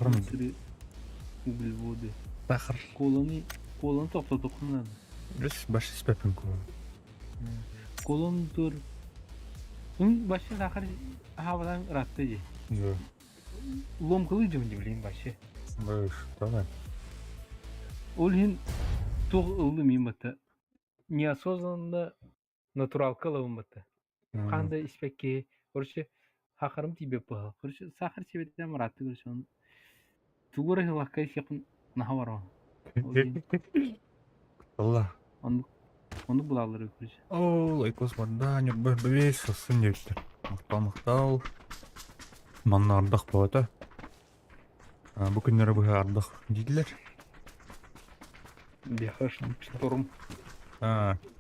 Сахарым. Быстрые углеводы. Сахар. Коланы, коланы тохтотуохха наада. Бес баш испэппин коланы. Колон тур. Башы сахар аһаабатан ыраатта дии. Да. Ломкалыы дьон блин вообще. Быш, давай. Ол иһин туох ыллым мин батта. Неосознанно натуралка ылабын батта. Хаан да испэкки, короче, сахарым тиийбэт быһа. Короче, сахар сибэтинэн ыраатта короче, он тугу эрэ ылакка исиэхпин наһаа барабын. Ол иһин Алла. оннук оннук булааллар короче. Ол лайкос барда, ньурба бэбиэс сассын диэбиттэр. Махтал, махтал. Манна ардах бөҕөтө. Бу күннэри быһа ардах дииллэр. Биэхэ шторм.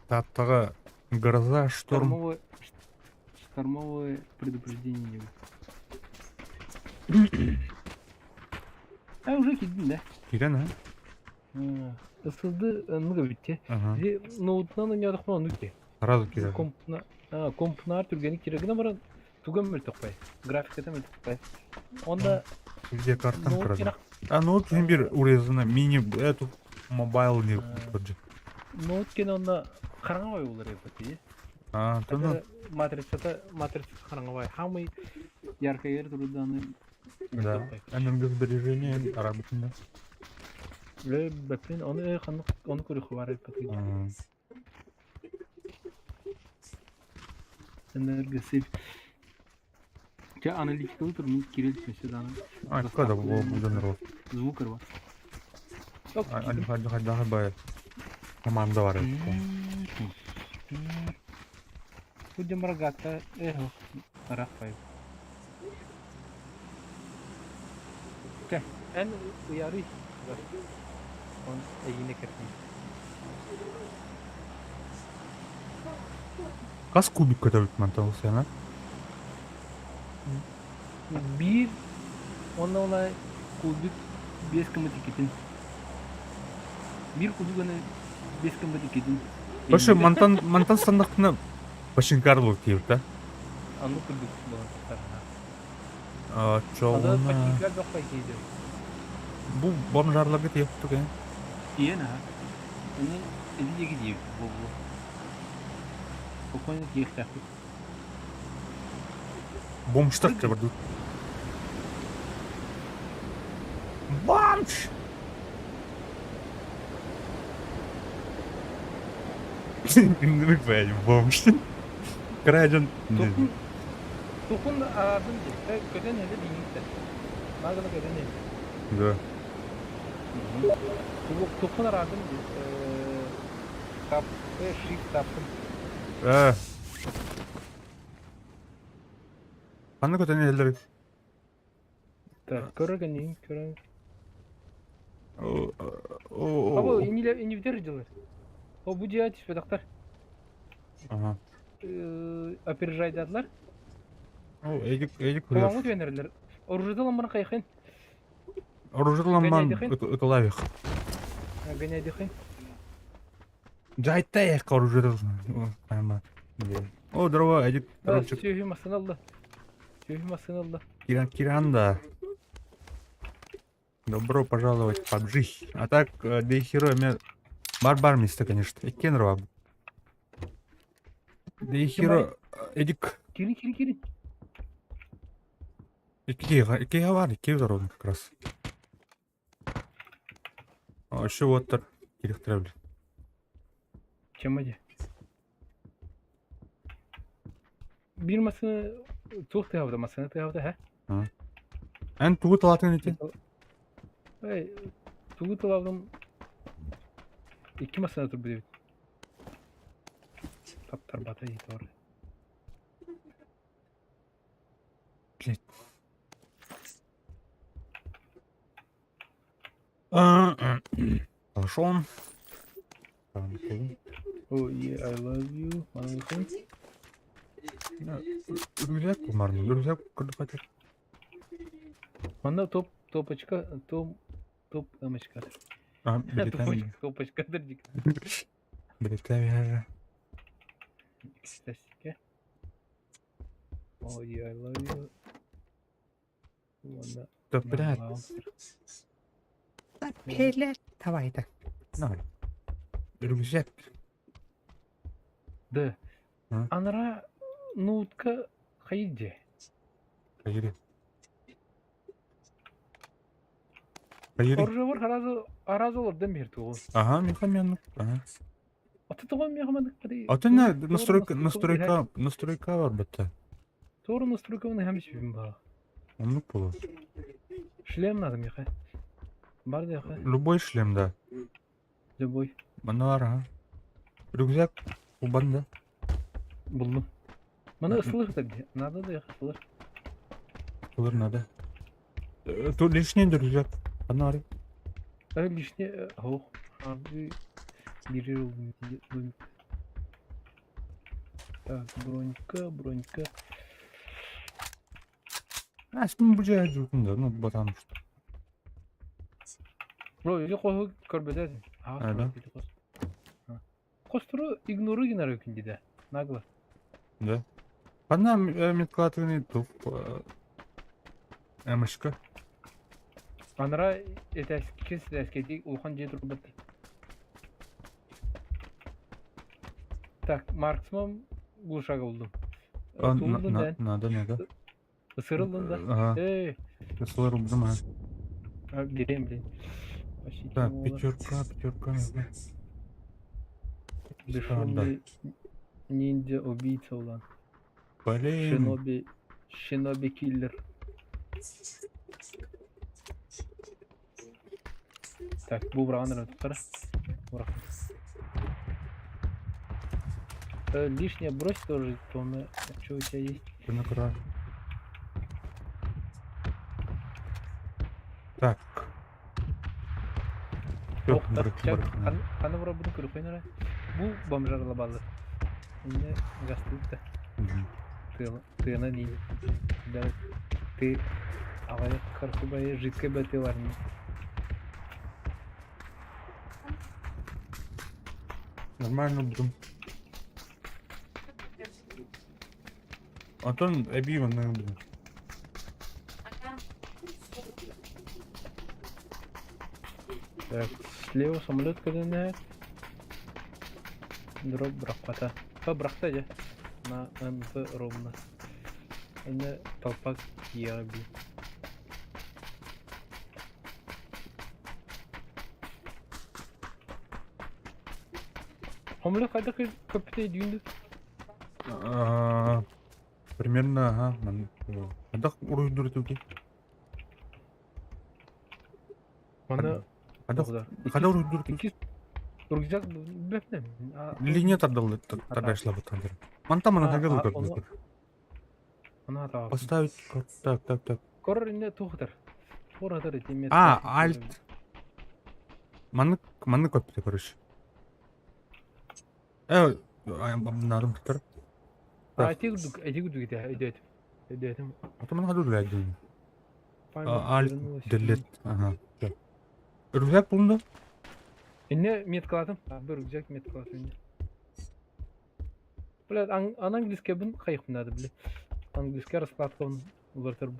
Тааттаҕа гроза, шторм. Штормовое, штормовое предупреждение. А уже кидин да? Кирен, а? Ысылды ынныга бүтте. Ага. Ноутунан ойнадықпын оны үтте. Сразу кирен. Компна, компнаар түргенник кире гына баран туга мөлтөкпай. Графиката мөлтөкпай. Онда Где картан ноут кырады. кирак А ноут син бир урезана мини эту мобайл не көрдү. ноут кен онда хараҥа бай болар эбит. А, то ну Матрицата матрица хараҥа бай. Хамый яркайыр туруданы да. Энергосбережение арабытында. Бэппин оны ханнык оны көрүхү бар эбит. Энергосейв. Ча аналитикалы тур мин кирилл месседаны. А, когда было будет Звук бар. Али хадда хадда бай. Команда бар эбит. Будем рогата, эх, рахпай. Чэ, эн уярый. Он эйине кэртин. Хас кубик көтөбүт мантан сена? Биир уонна ола кубик биэс гыммыт иккитин. Биир кубик уонна биэс гыммыт иккитин. Вообще мантан мантан стандарттына башинкар диир да? Оннук курдук буолан тахсар. А, Аны чоҕуна починкар бөххө киирдим. Бу бомжарларга тиийэ тугай? Тиийэн аһа. Ону эти диэки диэбит буолуо. Спокойно тиийиэхтээхпит. Бомжтар чабырдыт. Бомж! Инник бэйм бомж. Кыра дьон Тукун тукун араардым дии. Көтөн эле бииниттэр. Наагына көтөн эле. Да. Тукун араардым дии. Тап, шик таптым. Э. Ханна көтөн эллер? Так, көрөгөн көрөн. О, Абы инилер дьылар. О, бу дьиэ түспэтэхтэр. Ага. Опережайдадылар. О, эдик, эдик Колоҥу түөнэрэллэр. Оружеталаммар хайхын. Оружеталамман ытылавих. Гоняйдыхын. Жайтта эх оружеталамман. О, здорово, Эдик. Сүөһү массыына ылла. Сүөһү массыына ылла. Киран, Киран, да. Добро пожаловать в PUBG. А так, Day Hero мен бар-бар место, конечно. Иккен рва. Day Hero, Эдик. Кирин, кирин, кирин. Иккига, иккига бар, икки дорога как раз. А еще вот так, кирихтер, Чем эти? Биир массыына туох тыаһабыта массыына тыаһабыта һэ? Эн тугу талаатын ити? Эй, тугу тылабытым икки массыына турбут эбит. Таптарбата дии тоҕо. Блять. Хорошо. Oh yeah, I love you. Маныхын. Рюкзак марны, рюкзак кырдык Манна топ топочка, топ топ ымочка. А, билетами. Топочка дырдик. Билетами Экстасика. Oh yeah, I love you. Уонна. Да, блядь. Да, блядь, давай так. Давай. Рюкзак. Да. Анара нуутка хайдьэ. Хайыри. Хайыри. Оржовор аразы аразы олордон биэр тугу. Ага, мехамену. Ага. Ата тоҕо мехаменык бары. А ты на настройка настройка настройка бар бата. Туору настройка хам сибин ба. Оннук буолуо. Шлем надо миэхэ. Бар диэхэ. Любой шлем, да. Любой. Манна бар, ага. Рюкзак кубан да. Буллум. Маны ысылых да надо да ысылых. Ылыр надо. Тут лишний рюкзак. Ханна барый? Лишний ох. Так, бронька, бронька. А, с ним бу да, ну, потому что. Бро, или хоһу көрбөтө. А, да? Хостору игнору гинар өкүндиде. Нагло. Да. Ханна меткалатыгыны тух эмышка. Анара этәскис этәскети улхан же турбат. Так, марксман глушага булдум. Туулдун да. Надо, надо. Ысырылдын да. Ага. Эй, Ысылар убдум, а. Берем, блин. Так, пятерка, пятерка. Бесшумный ниндзя убийца улан. Блин. Шиноби, шиноби киллер. Так, бу браҕан туттара. Лишнее брось тоже, то что у тебя есть. Так. Ох, так, ханы бura bunu көрөхөйнөрө. Бу бомжарла балы. Инне гастыт да. Тыына нин. Да ты агай каркубай жидкой баты бар. Нормально буду. Антон эби манна буду. Так, слева самолет каденә. Дроп бракпата. Ха бракта же. На МП ровно. Эне толпак яби. Самолет кайда көпүтэ дүйүндү? Примерно, ага. Хадах уруйдур туки. Мана Хадах хада уруйдур туки. Икки рюкзак бэпне. Линия тардал тардашла бутандыр. Манта мана тагыл көрдү. Ана та. Поставить так, так, так. Корор инде тухтар. Хоратар этимет. А, альт. Маны маны көптү короче. Нарым тур. А ти гүдүк, эти гүдүк ите, өйдөт. Өйдөтүм. Атымын хаду ләдин. Альт delete. Ага. Рюкзак булунду. Инне меткалатым. Бер рюкзак меткалатым инне. Бля, ан английский бун кайык надо, бля. Английский раскладка он улартыр.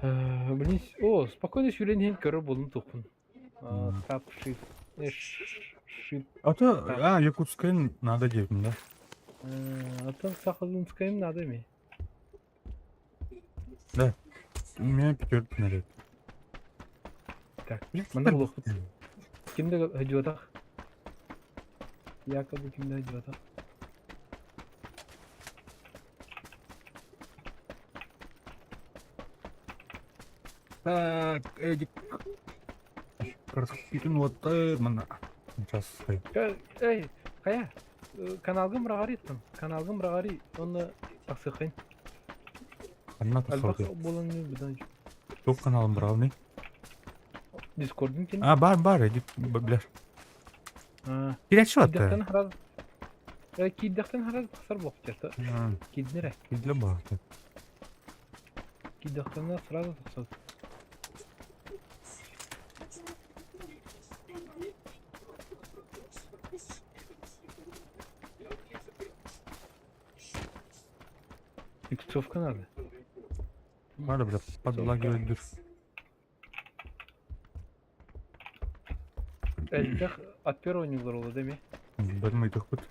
Блин, о, спокойно сүрен көрөр болдум тукун. Тап шип. Шип. А то, а, якутская надо делать, да? А то сахалинская надо ми. Да. У меня пятерка надо. Так, мында булук. Кимде хөдүатах? Якобы кимде хөдүатах? Так, Эдик. Распитын вот мана. Сейчас. Эй, кая? Каналгым брагари там. Каналгым брагари, оны тақсықын. Анна Альбах тасалды. болан бұдан. Тоқ каналым бралны. Дискордын кен. А, бар, бар, Эдик, бля. Кирәк Киддәхтен шуатты. хараз. Киддәхтен хараз тақсар боқ жерді. Киднере. Кидле бар. Киддәхтен сразу тақсар. Иксовка надо. Бары бля, подлагивает. Элбэх от первого не ударила, да ми? Бэтим ыйтыхпыт.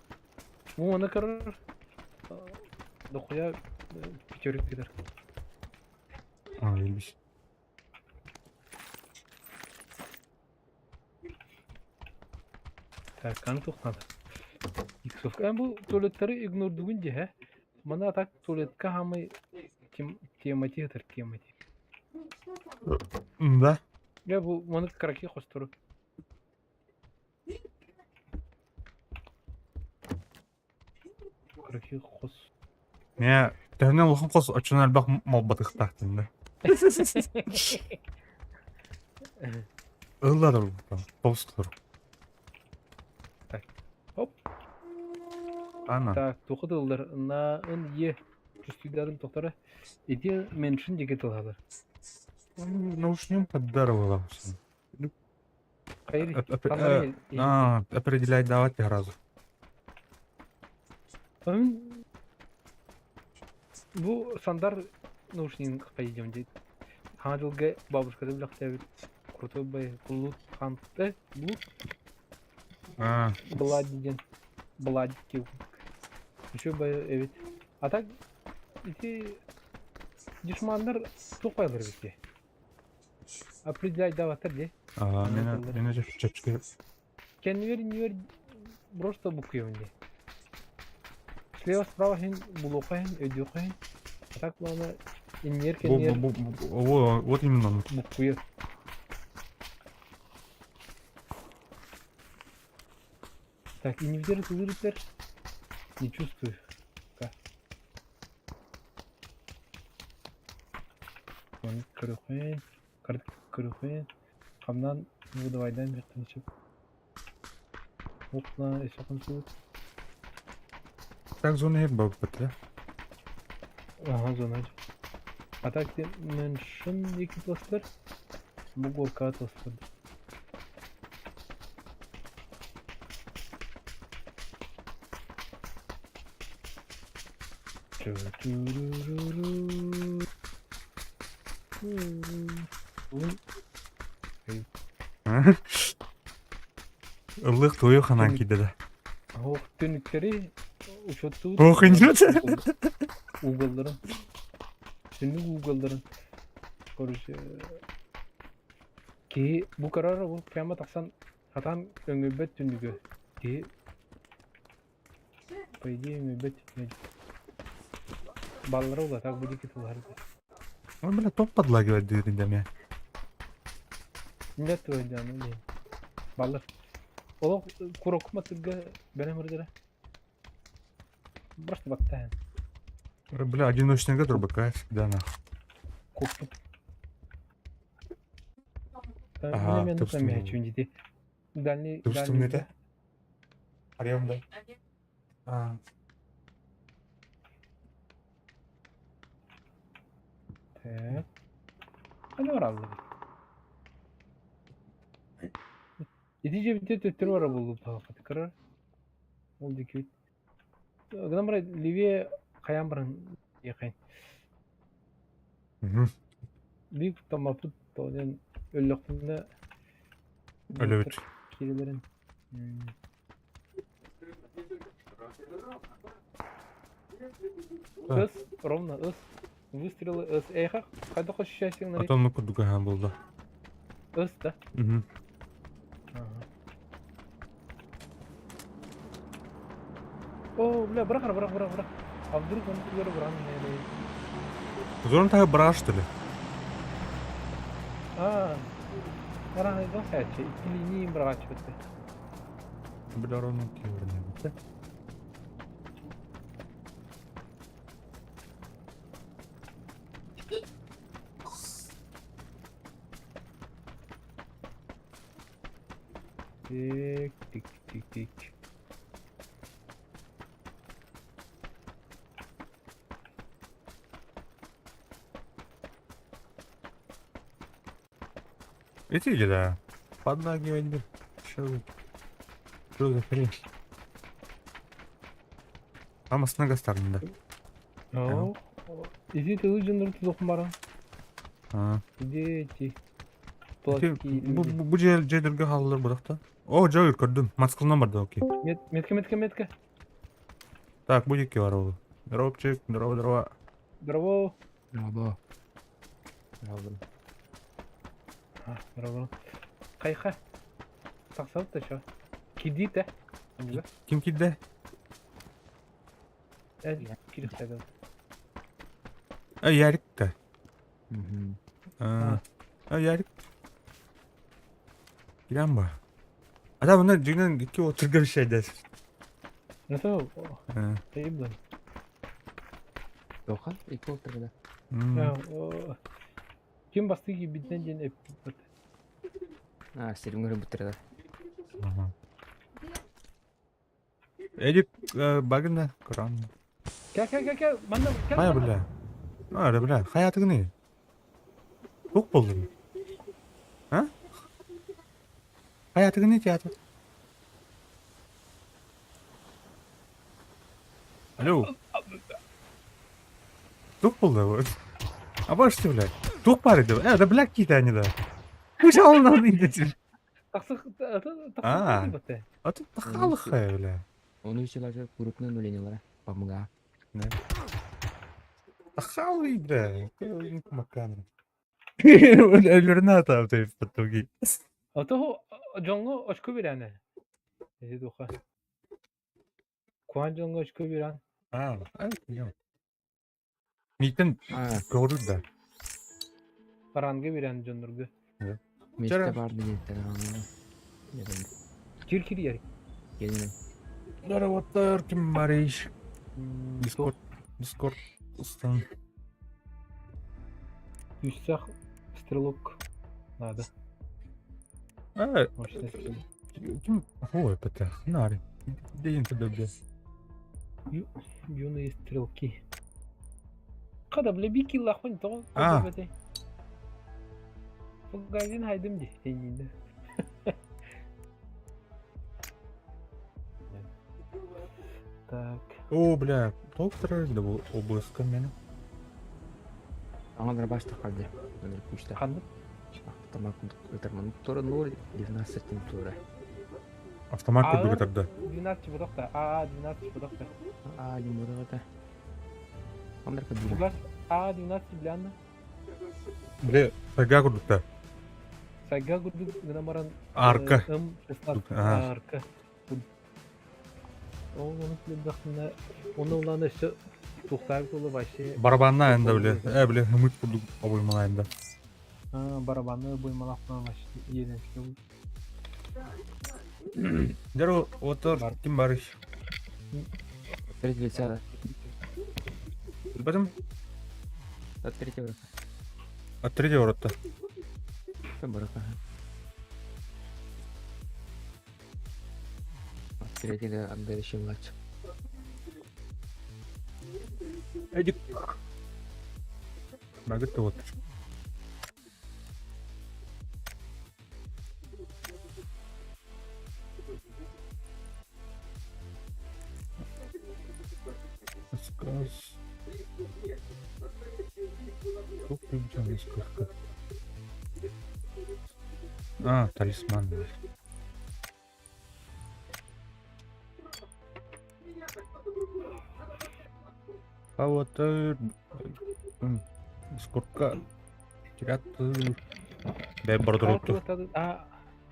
Ну, аны көрөр. Дохуя пятерик кидер. А, ебись. Так, аны туох надо? Иксовка. Бу туалеттары игнордугун дии, Мана так туалетка хамай темати ытыр темати. Да. Я бу маны караки хостору. Караки хос. Не, төһөнөн улахан хос оччонон элбэх малбатыхтаахтын да. Ыллар толстор. Так. Хоп. Ана. Так, туха тыллар на ын е чувствуйдарын тохтара. Ити меншин диги тылалар. Наушним поддарывала. Хайри. Определять давать разу. Бу Сандар наушнигын пойдем дейт. Хаҥа дьылга бабушката билэхтээбит крутой бай Блуд Хант Блуд Блади диэн Блади Үчүгэй бай эбит. А так ити душманнар туох баайалар эбит дии. Определять дии. Мин чөчкө Кэннигэр иннигэр просто букуйабын дии. Слева справа иһин булуохха иһин өйдүөххэ иһин. А так главное иннигэр кэннигэр Вот именно. буккуйар. Так, иннибитер ытылыыр не чувствую. Пока. Көрүөххэ, көрүөххэ. Хамнаан выдавайдаан биэхтэн сөп. Опна, өссө хонсубут. Так зона бабыт, да? Ага, зона. А так меншин екі класстар, бу горка класстар. Ыллык туйу ханан киде да. Ох, түнүктэри учуоттуу Ох, инженер. Уголларын. Түнүк уголларын. Короче, киһи бу карара бу прямо тахсан хатан өҥөйбөт түннүгү. Киһи по идее өҥөйбөт түннүгү. Баллара ула так будет тылар. Ой, бля, топ подлагивать дырын да Нет твой ну не. Баллар. Олох курок матырга бэлэм ырдара. Просто баттаан. Бля, одиночный турбака всегда нахуй. Куппут. Ага, Мен тупстум. дии. Дальний Тупстум дальний. это? Арем, да. А, Так. Аны бараллар. Ити же бите төттөр бара болду тахат кырар. Ол дики. Гынан бара левее каян баран якын. Бик тамапыт тоден өллөктүндө Өлөбүт. Кирилерин. Так. Ыс, ровно ыс. Выстрелы ыс. Эйха, кайда ощущаешь А то ну курдука болды. Ыс, да? Угу. Ага. О, бля, бырах, бырах, бырах, бырах. А вдруг он тебе бран не Зорн тағы бра, что ли? А, Баран сәче, икки линии бырах чөттө. Бля, ровно киверне. Тик, тик, тик, тик. Эти да? Подлагивать, Что за... Что за хрень? Там основная да. О, Иди ты лыжын тузохун баран. А. Дети. Ити Плоские бу люди. бу бу дьиэ дьиэлэргэ хааллар бырахта. О, дьэ көрдүм. Маскалынан барда окей. Метка, метка, метка. Так, бу диэки бар ол. Здоровчик, здорово, здорово. Здорово. Здорово. Здорово. А, здорово. Хайха. Тахсабыт да что? Кидите. Ким киирдэ? Кириктэ. А, Ярик да. Мгм. А, а, Ярик. Киран ба. А да, мына дьиҥинэн икки отурга бишэйдэс. Ну то, ты Тоха, икки отурга. Ким бастыы киирбитинэн диэн эппит. А, сирин көрө да. Эдик багына Коран. Кэ кэ кэ кэ манна кэ. Хайа бля. А, бля, хайатыгыный? Туох буоллуҥ? А? Хайатыгыный театр? Алло. Туох буолла? Абашты, блядь. Туох баар этэ? Э, да блядь, киитэ ани да. Кучалынан индетир. А. А тут тахалыхая, бля. Ону еще крупное нуленилара. Помога. Тахалый, бля. Макан. Өлөрүнэ атаабыт потуги. Ото дьоҥҥо очко бирээнэ. Эти духа. Куан дьоҥҥо очко бирээн. А, Миитин көрүр да. Ранга бирээн дьоннорго. Месте бар диэттэр. Кир кир Келин. Здорово, ким барыш. Дискорд, Дискорд устан. Үссэх стрелок надо. А, Мощности. ким ой, это, нари. День туда, бля. Юные стрелки. Хада, бля, бики лахван то. А. Фугазин хайдым ди. Тенинде. Так. О, бля, доктор, да бу обласка мени. Аңа дробаш тахалды. Өнөр күчтә. Ханнык? Автомат ытырман тура 0,12 тура. Автомат А, курдук ытарда. 12 бодохта. А, 12 бодохта. А, лимурага. Аңдар кабина. Фугас А, 12 блянна. Бля, сайга курдукта. Сайга курдук гына баран Арка. М16 А. арка. Ол оны билдахтына оны уланы өссө тухтаабыт буолла вообще Барабанна энда, бля. Э, бля, хымыт курдук обоймала энда. Барабаны буймалахтан вообще иенеске. Здорово, вот Бар. ким барыш. Третьего лица. Потом От третьего. от третьего рота. Барака. От третьего отдающий младший. Эдик. Нагыт вот. Сказ. Сколько? А, талисман. А вот сколько терят дай бордроту. А,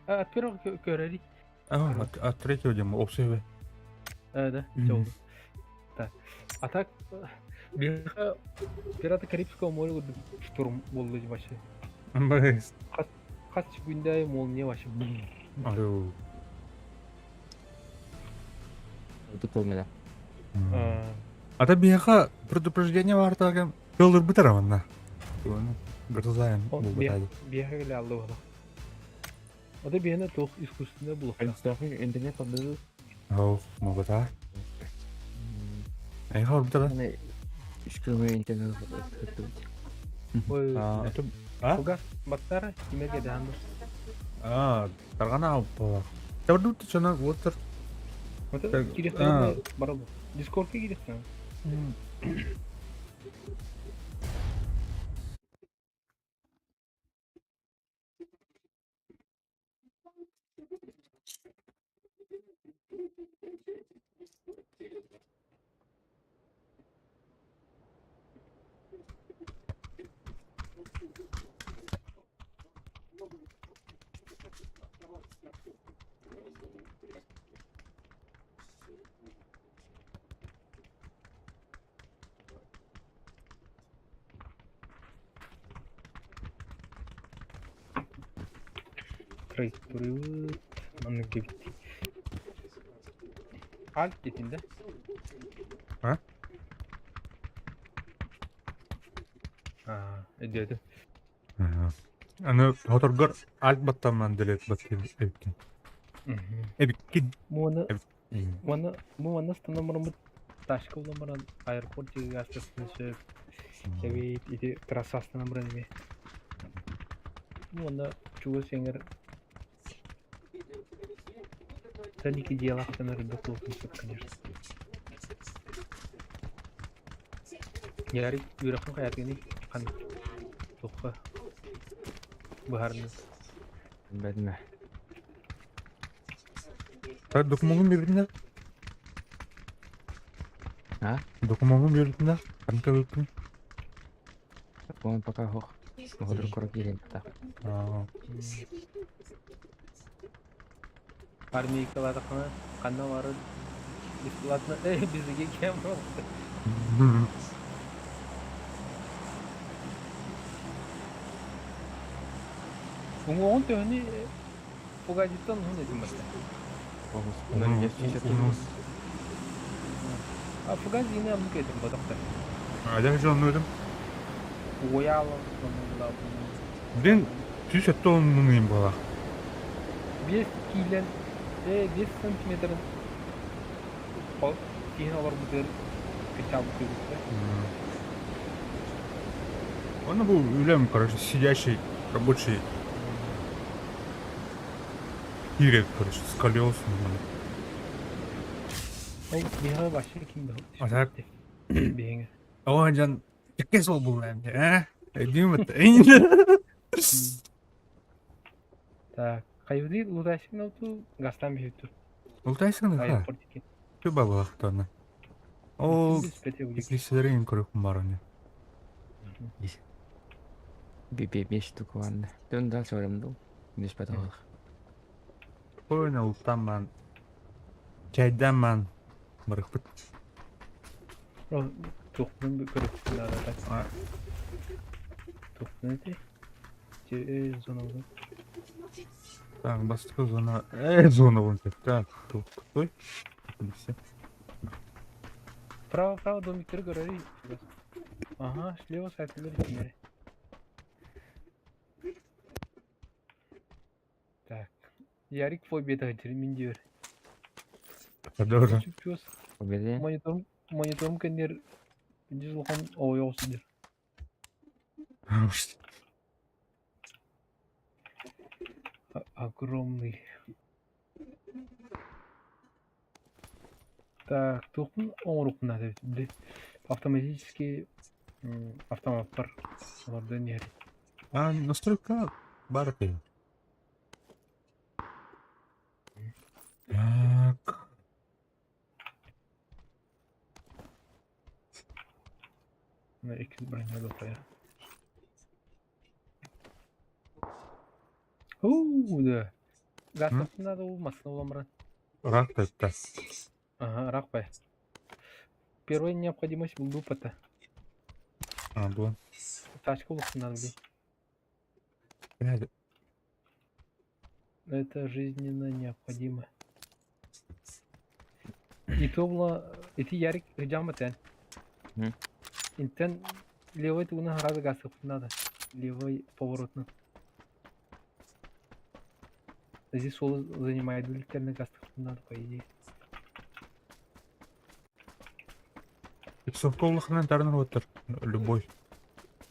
от первого көрөри. А, от третьего дема, обсеве. Да, все. Так. А так, биха Пираты Карибского моря штурм болды вообще. Хас күндә молния вообще. Алло. Тут помню, А то биха предупреждение бар тагын. Кылдыр битер манна. Грозаем бу Биха геле алды бала. Ода бихне тох искусственный булык. Интернет поддерживает. Ау, могут а. Эй, хор битер. Үч интернет Ой. А, это а? Фугас баттара кимерге даанды. А, таргана алып. Табырды чана отыр. Ота кирехтен барабы. Дискордка кирехтен. Траекториябыт маннык эбит. Альт диэтин да? А? Аа, өйдөөтүм. Аны хоторгор альт баттамман делет баттын эбиккин. Эбиккин. Муона уонна бу манна станан бараммыт тачка булан баран аэропорт диэки астыахпын сөп. Эбит ити трасса астанан баран эмиэ. Уонна чугас эҥэр Таники дьиэлээхтэн элбэх буолуон сөп, конечно. Ярик үөрэххин хайаатыгыный? Ханнык туохха быһаарынныҥ? Бэтимэ. Так докумуоҥун биэрбитинэ? А? Докумуоҥун биэрбитинэ? Ханнык ылбыккын? Он пока ох. Оҕолор куруук иһэллэр. Аа. Армейкалаатаххына ханна барар бесплатно биһиги кэм Уҥуоҕун төһөнү Пугадиттан уһун этим барда. А Фугазины оннук этим бодохто. Адьас дьонну этим. Уйаалан Дин 170 мың буолар. 5 киилэн 5 сантиметрын киһин олорбутугар кыччаабыт кыыбыттар. Оны бу үлэм, короче, сидящий рабочий киирэр, короче, сколиоз. Ол биһиэхэ вообще ким да А так? биһиҥэ. О, дьон икки сол буллаам э? Өйдүүм Так, хайвди лутайсың оту гастан биһитту. Лутайсың да? Тү бабалахтана. Ол киселерин көрөкүм бар аны. Би беш штук ванна. Дөн дальше барам Беш баталах. Спокойно ултан чайдан ман барыхпыт. Туохпун көрүөхпүн наада. Туохпун этэй? Зона Так, бастакы зона. Зона вон так. Той. Право, право, домиктары көрөрүй. Ага, слева сайтылар итиннэри. Так. Ярик фобия сылдьар мин диэбэр. Doğru. Чуп-чугас Победа. мониторум мониторум кэннигэр дьиз улахан оҕойоҕо сылдьар. Огромный. Так, туохпун оҥоруохпун наада эбит били автоматический автоматтар олордон иһэр. А, настройка бар ты. Так. На иккис броня дохуя. Уу, да. Гастасын надо уу массына булан баран. Рак это. Ага, рак бай. Первая необходимость лупата. А, было. Тачка улахсан надо блин. Блядь. Это жизненно необходимо. И то было... Ити Ярик жамат эн. Интен левой тугуна сразу газ надо. Левой поворотно. Здесь соло занимает длительный газ надо, по идее. Иксовка улаханан тарнар оттар. Любой.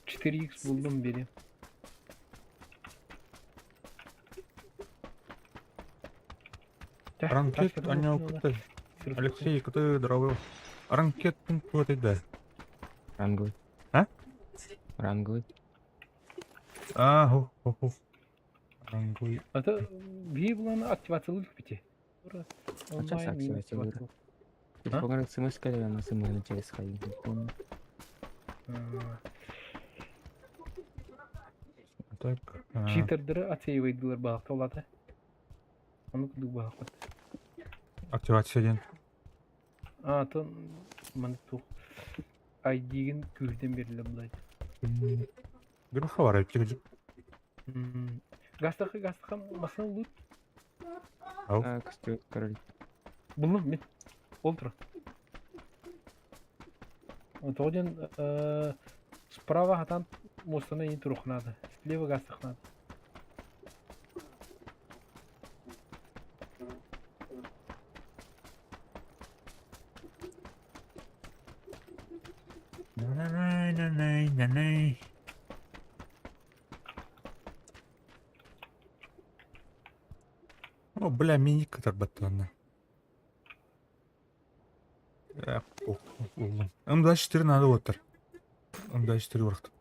4х булдум бери. Ранкет аня кыты. Алексей кыты дровыл. Ранкет кыты да. Ранговый. А? Ранговый. А, хо, хо, хо. Ранговый. Это бии булан активациялык бити. Сейчас активациялыыр. Телефоҥҥар смс кэлэр, смс через хайыы. Так. Читердери отсеивайдылар баахта улата. Ону курдук баахпыт. Активация диэн. А, то маны туох ID-гин күүһүтэн биэрдилэр блядь. Графа бар эбит. Гастаха, гастаха, массыына лут. Ау. А, костюм король. Буллум мин. Ол турар. Тоҕо диэн справа хатан муостаны иин туруох наада. Слева гастах надо. На-на-най-на-най-на-най. О, бля, миник кытарбаттанна. М24 надо оттар. М24 урахтым.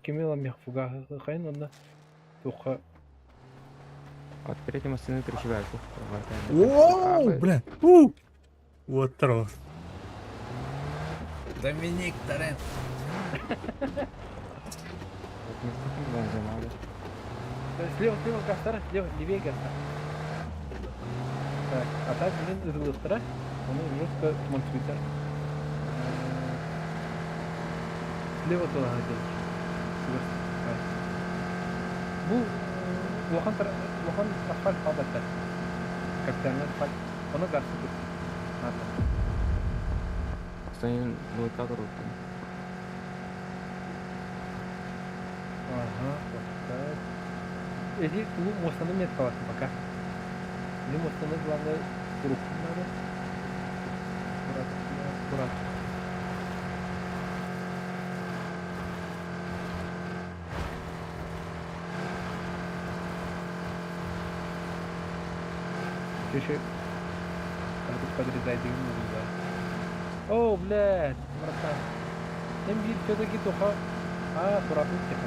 Кими ылан фугаһы онно туохха От третьей массыына трещевайку. Оу, бля. У! Уоттар ол. Доминик Торрен. Слева, слева гастара, слева, левее гастара. Так, а так, блин, ытылыктара, ону жестко монсуйтар. Слева туда делать. Бу улахан улахан асфальт хаалбаттар. Капитальный асфальт. Ону газ тут. Надо. Стоин двойка коробка. Ага, вот так. Эти улуу муостаны меткалатын пока. Или муостаны главное руку надо. Аккуратно, аккуратно. Еще тут подрезай дым, да. О, блядь, братан. М все-таки тоха. А, аккуратно тихо.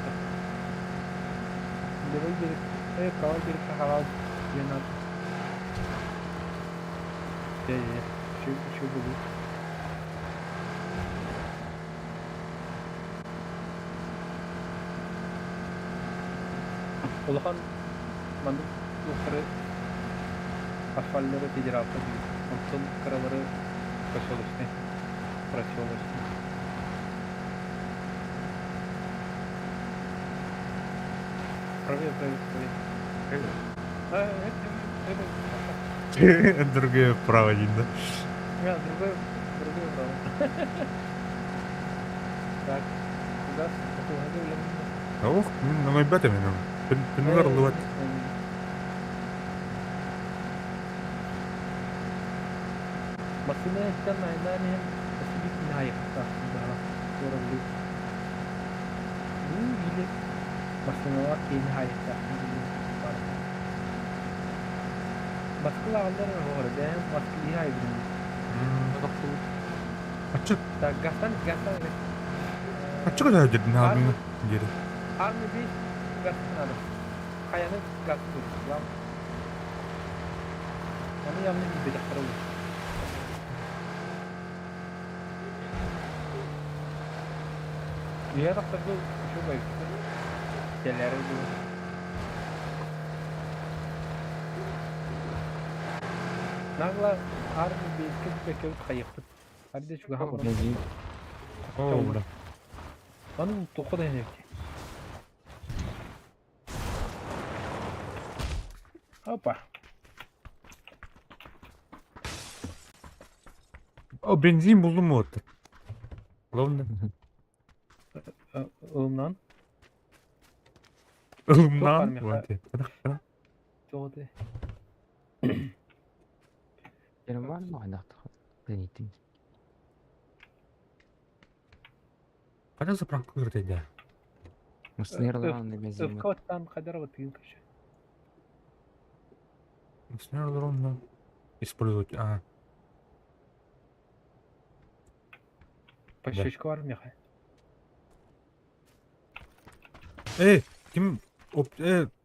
Левый берег. Правый берег халал. Где надо. Я, еще, еще буду. Улахан маннык туохтары асфальлары федералка диир. Онтон кыралары поселочный, проселочный. Правее, правее, правее. А, это, Другое право не да. Да, другое, другое право. Так, куда? Ох, намайбата мен. Пенугар луат. Массыына эттэн айнаан иһэн сибик наайыктаах туоралыы. Бу или массыыналаах киһини хаайыктаахпын диэн баар. Маскылааҕаллар оһоҕор бэйэм маскылыы хаайбытым. Аччык. Так, гастан, гастан, Аччык өтө наадын диэри. Армия бейс гастан надо. Хайаны гастан дур. Ям. Оны явно билбэтэхтэрэ olur. Үйэ тахсарга үчүгэй кэлээри дуу. Нагло армия бейскэ бэкэбит хайыахпыт. Арда чугаһаан баран. О, бля. Аны туохха да иһин Опа. О, бензин булдум вот. Главное. Ылымнан. Ылымнан. Туох ты. Нормально, Тэнитин. Қайда заправка кірді? Массыына бензин. Өвкөттан кадar тыгын көрчө. Ровно использовать. А. Пощечка бар меха. Эй, ким оп,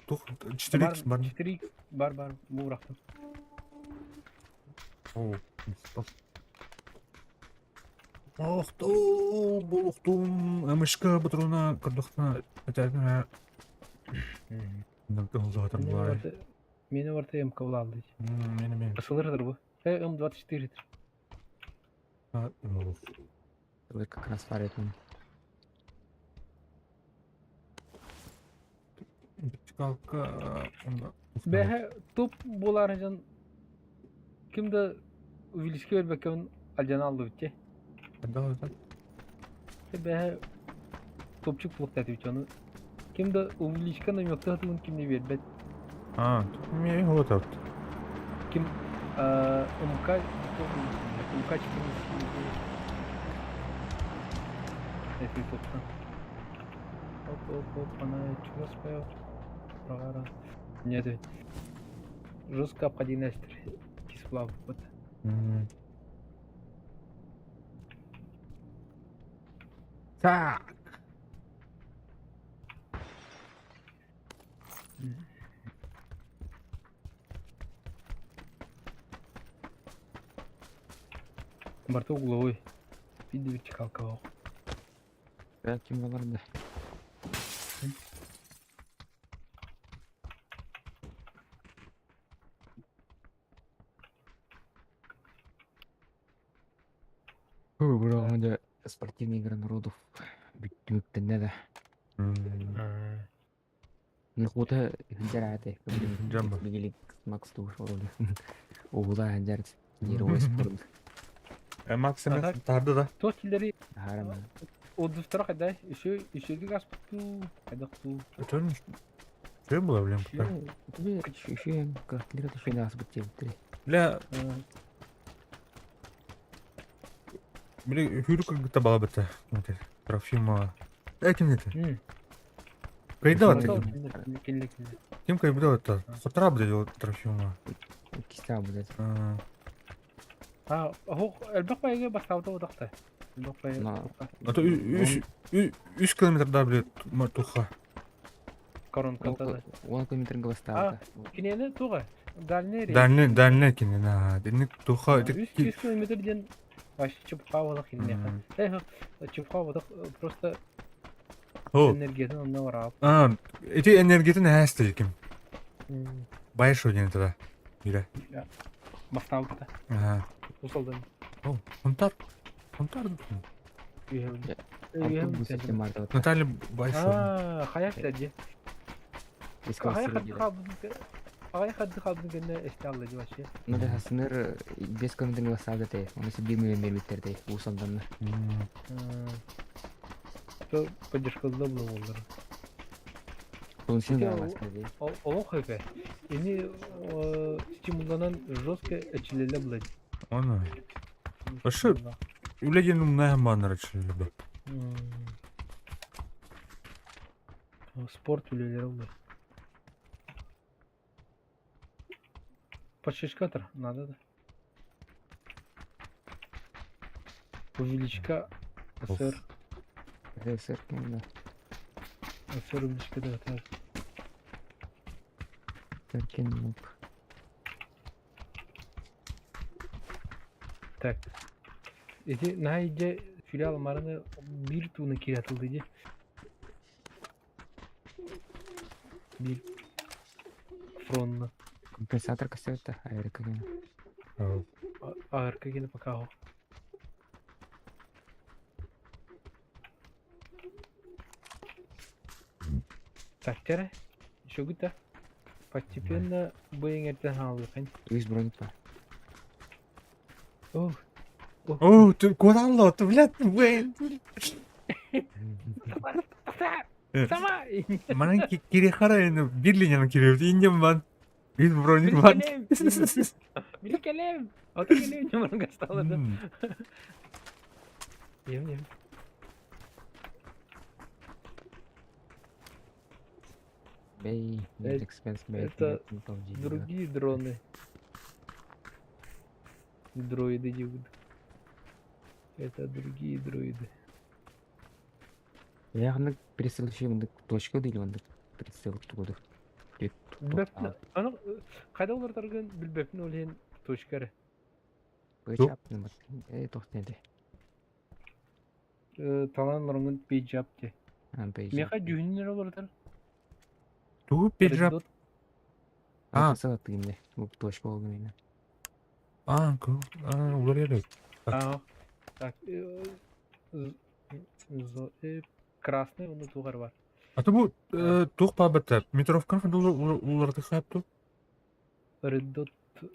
тух 4x бар. 4x бар бар бу урактым. О, стоп. Охтум, булуктум, МШК патрона кырдыхна этәргә. Мени барта МК булалды. Мени мен. Ысылырдыр бу. М24. Вы как раз паритон. Вертикалка Бэһэ туп буолаары дьон ким да увеличка бербэккэбин алдьана аллыбыт дии. Бэһэ топчук буолуохтаатыбыт ону ким да увеличка намекта сатыырын ким да биэрбэт. А, мне вот этот. Ким МК МК 14 Эфир тутта. Оп, оп, оп, она чего спел? Прогара. Нет, жестко обходи кисплав. Вот. Так. Барта угловой. Види вертикалка. Ким олордо? Бро, спортивные игры народов бүттүмүктэннэ да. Нахута ханжараате Жамба. бигили Макс тур оролу. Угула ханжар нервой спорт. Макс А так? тарды да. Туох киллери Харам. отзывтара хайда еще еще аспыттуу хайдахтуу Это что было, блин? Тебе еще картилер еще нас бит Бля, бля, хүрүк кытта бала бітті. Трофима. Э, ким это? Кайда это? Килле килле. Ким кайда это? Хотра блядь, Трофима. Киста будет. А, хох элбэх байга бастаабыта утахта. Элбэх бай. А то үс километрда, блядь, туха. Коронката да. Он километр бастаабыта. Кинени туга. Дальний рейс. Дальний, дальний кине, на. Динник туха. Үс километр диэн вообще чупха болах кине. Эх, чупха болах просто энергиятын онно бараап. А, эти энергиятын әсті ким. Байшо диэн тогда. Бире. Бастаабыта. Ага. Усалдан. О, Хунтар. Хунтар. Наталья Байшо. А, хаяк дәди. Хаяк хадды хабын генне эсте алды вообще. Ну да, сыныр 5 километр бастаабыта. Оны себе мемлекеттерде усалдан. То поддержка было олар. Солнечный да, Олох хөпе. Ини стимулланан жестко эчилеле булат. Оны. Ашы үлеген умная маннар эчилеле бе. Спорт үлелери булат. Подшишкатор надо да. Увеличка СР. СР, да. СР увеличка да, так. Так. Эти найде филиал мараны бир туны киратылды ди. Бир фронна. Компенсатор костюта, АРК гена. АРК гена пока. Так, тере. Еще гута. Постепенно бэйңерден хаалыхын. Үс броник бар. О, О, ты куда ты, блядь, блин. Сама! Манан кирехара енді бир линияны кире индем бан. Үс броник бар. Бир келем. Аты келем нумарын гасталады. Ем, ем. Бей, Это другие дроны. Дроиды делают. Это другие дроиды. Я аны прицел еще точка или он прицел тугуду. Аны кайда олар тарган билбеппин ол хен точка ре. Талан лорнгун пейджап те. Меха дүйүннер олар тар. Тугу пейджап. А, точка болду мен. А, а, улар керек. А. Так, красный уонна туох эрэ баар. А то бу туох баабыта метровканы уларытыахха сөп дуо? Реддот,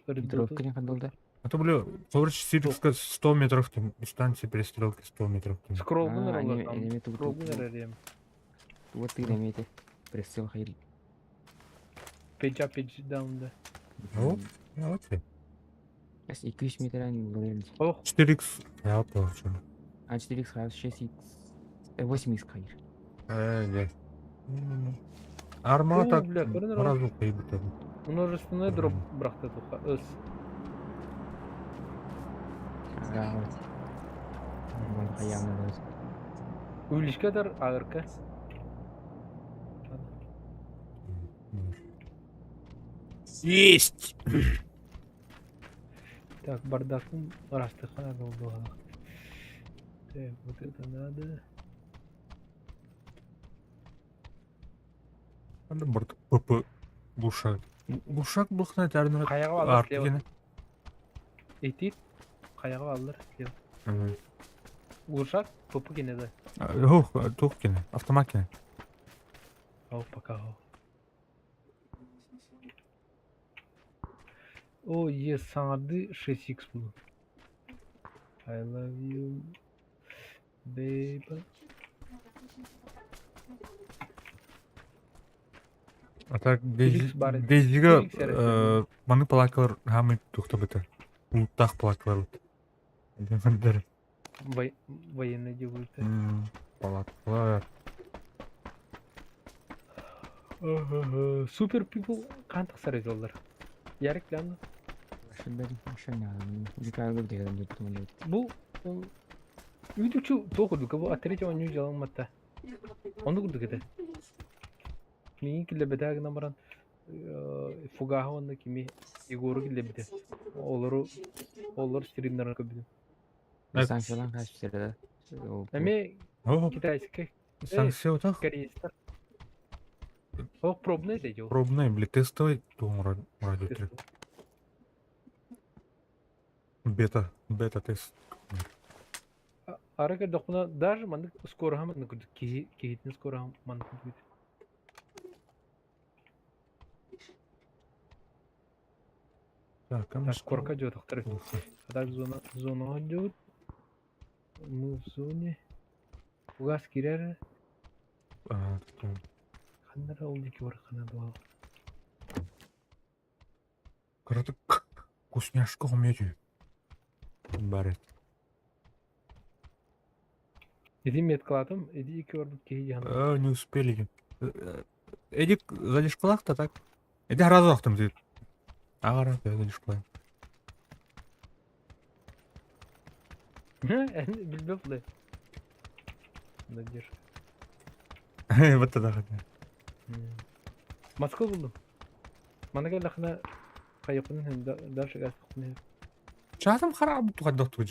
Метровка не хандал да? А то бля, короче, Сирийска 100 метров там, дистанция перестрелки 100 метров там. Скроллгун А, эрэ там. они тут Скроллгун эрэ эриэм. Вот ты имеете. Пресыл хайр. Пейдж up, page down да. Ну, вот и. 2 метр говорили. Ох, 4х. Я получил. А 4х хайр, 6х. 8х хайр. Нет. Арма О, так бля, көрөн эрэ. сразу кыйбыта. Множественный дроп бырахта туха. Өс. Да, вот. Вон хаявно дает. Увеличкадар АРК. Есть! Так, бардаком растыха надо было. Так, вот это надо. Анда бардак ПП глушак. Глушак был на термин. Хайаҕа бааллар слева. Итит. Хайаҕа бааллар слева. Глушак ПП кине да. Ох, туох кини, автомат кини. О, пока. О, yes, саҥардыы 6x буолуо. I love you, baby. А так Феликс баар Дейзига Феликс эрэ. маны палакалар хаамай тухтабыта. Улуттаах палакалар бут. Военный делают. Палаткалар. Супер People хаан тахсар этэллэр. Ярик Ляна. Бу Үтүчү туох курдук бу от третьего нью дьаламматта. Оннук курдук этэ. Миигин киллэрбэтэ гынан баран Фугаһа уонна кими Егору киллэрбитэ. Олору олор стримнарын көрбүтүм. Санкциялаан хааччылара Эмиэ китайскай Санкция утах? Корейстар. Ох, пробный это дело. Пробный, били, тестовый тугун радио Бета, бета-тест. Ара көрдөхпүнэ даже маннык скороһа маннык курдук киһи киһитин скороһа маннык курдук. Так, Так, корка дьуотахтар. А так зона зонаҕа дьуут. Мы в зоне. Угас киирэр. Ханна эрэ ол диэки барыахха наада. Кыратык вкусняшка хомуйа Барет. Иди меткалаатым, иди икки барбыт киһи дьаһана. Не успели. Эдик задишкалах-то так. Эди сразу ахтым ты. Ага, я задишкалаем. Билбэт да. Надежда. Вот тогда хотя. Москва булдум. Мана кэллэххинэ хайыппын иһин дальше гаастахпын иһин. Чаатым харабы тухайдах тугу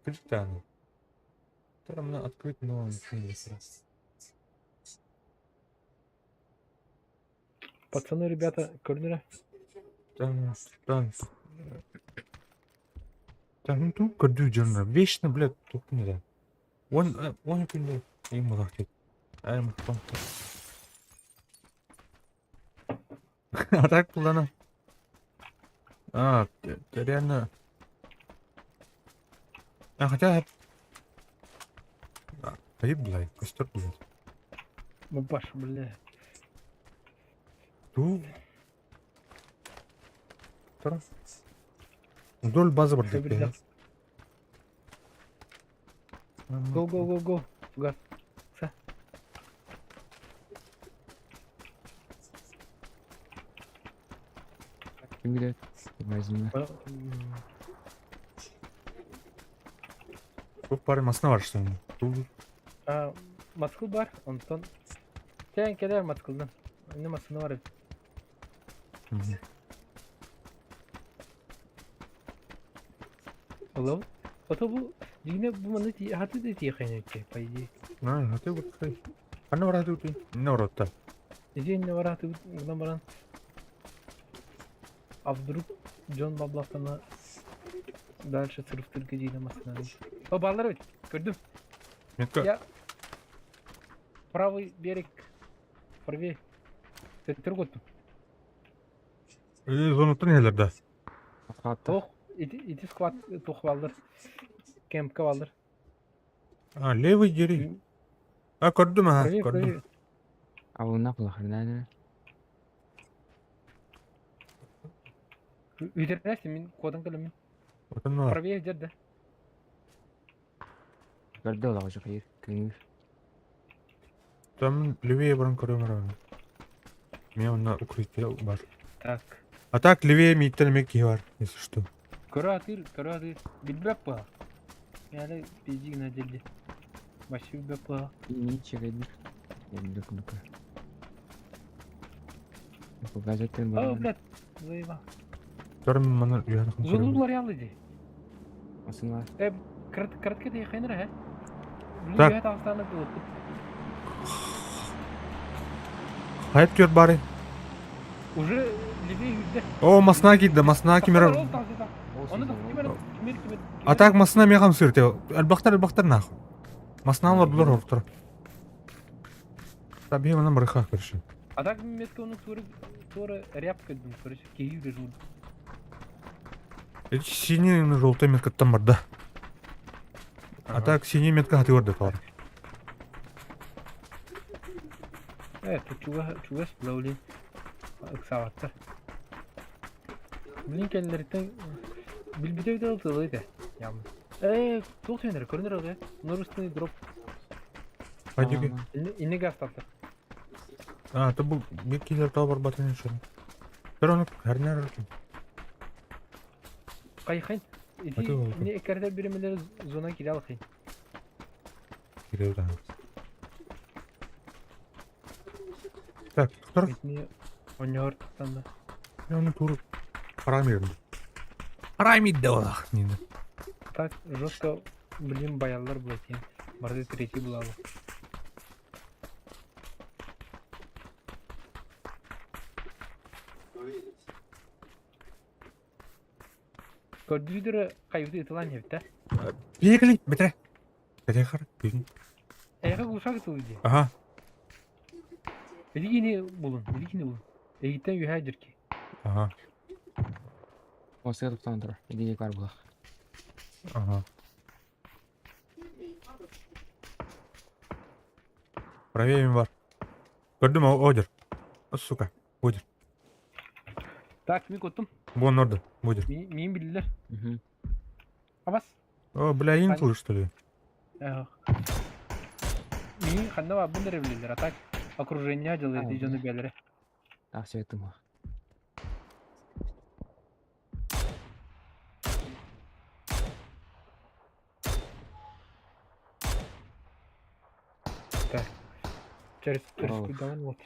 Кырдьык. Там открыть, но ничего не Пацаны, ребята, көрдүрэ. Там, там. Там ну көрдүү дьонно. Вечно, блядь, тух не да. Он, он күндө им мулах Ай, махтан. А так булана. А, реально. А, хотя... Ай, блядь, костер, блядь. Баш, бля. Ту. Тара. Вдоль базы бар. Go, go, go, go. Газ. Са. Ким Возьми. Туох баар масына бар что А, Москва бар, онтон. Тэн кэлэр Москвадан. Инне массыына бар эбит. Ылабыт. Ото бу дьиҥинэ бу манна хаты да тиэхэйнэ по идее. А, хаты вот Ханна барааты ути? Инне баратта. Ити инне барааты гынан баран. А вдруг Джон баблахтана Дальше сырыктырга диэн массыынаны. О, бааллар эбит. Көрдүм. Метка. Я правый берег. Правее. Төттөрү куттум. Зонуттан иһэлэр да. Хатта. Туох ити ити склад туох бааллар. Кемпка бааллар. А, левый дери. А, көрдүм, аха, Правее, көрдүм. правее. Абына кулахардан. Үтэрнэстим мин куотан кэлэммин. Отон бар. Правее дьэр да. Көрдө олоҕу хайыр көҥүл. Там левее баран көрөм эрэ. Мен онно укрытие бар. Так. А так левее мииттэн эмиэ киһи бар, если что. Көрө атыыр, көрө атыыр. Билбэт баа. Яли пиздик на деле. Вообще билбэт баа. Ничего Люк, ну-ка. Газеттен О, бар. блядь, заебал. Көрөм маны үһэн көрөм. Зонулар ялы ди. Осына. Э, кратко да хайныр ха. Так. Блин, я там было. Хайт көр бары. Уже левее юрдэ. О, масна киирдэ, масна кимер. Оны да кимер кимер кимер. А так масна меҕам сырте. Элбахтар элбахтар нах. Масна олордулар ортор. Таби манан барыха көршү. А так метка оны туры туры рябка дым, короче, киһи юрдэ. Эти синий желтый меткаттан бар да. А так синий метка хаты барда бар. Э, тут чуга чугас булаули. Ыксабаттар. Блин, кэллэриттэн билбите бит тылы ите. Ям. Э, туох түйенер, көрүнөр ылы. Нурустный дроп. Пойдёте. Инне газ тапты. А, то бу бир киллер тоо барбатын еще. Pero onu хәрнәр. Кайхын. Ити Аты болду. не эккерде биримелер зона кире алхын. Кирер да. Так, тур. Итини оньор тактан да. Я onu тур. Парамир. Парамид да олах. Не. Так жестко, блин, баяллар булат ен. Барды третий булалы. Көрдүдүрө кайбыты ытылан хепте. Бегли, бетре. Бетре хар. Бегли. Эйха кушак ытылы ди. Ага. Билигини булун, билигини булун. Эгиттен юха жирки. Ага. Осыга тоқтан тұр. Иди бар булах. Ага. Правее бар. Көрдүм, одер. Сука. Одер. Так, мен коттум. Бон ордер. Одер. Мин билдилер. Мгм. Абас. О, бля, инфу, что ли? Мин ханна бар бун билдилер. А так окружение делает А, жону белере. Так, все это мы. Через Браво. рискуйдаман вот.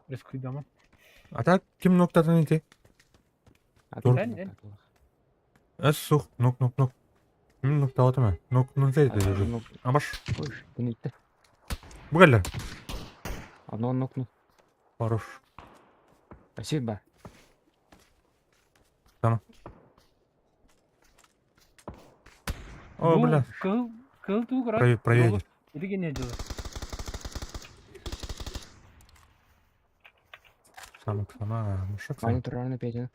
Рискуйдаман. А так, ким ноктадан ити? А Тур. Ден, ден. Эс сух, нок, нок, нок. Мин нокталатым. Нок, ну зейди. Абаш. Күнүттэ. Бугалла. Одно нокну. Хорош. Спасибо. О, бля. Кыл кыл туу көрөт. Правее, правее. Иди не делай. Сама, сама, мушак Ваня сама. турарны Петя.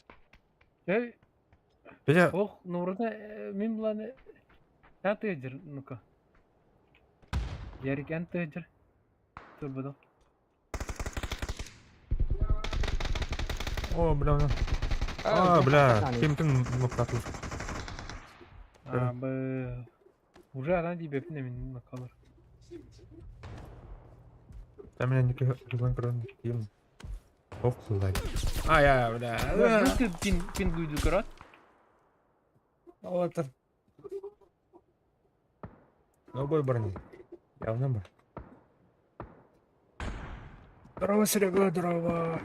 Эй, Петя, ох, нурда мин буланы Эн тыжыр, ну-ка. Ярик эн тыжыр. Турбадо. о, бля, бля. А, бля, ким ким ноктатыл. А, б. Уже аран дибепин мин накалар. Там меня не кызлан кран ким. Ох, блядь. А, я, бля. Жестко пин пин гуйду көрөт. Алатыр. Ну, бой барни. Явно бар. Здорово, Серега, здорово.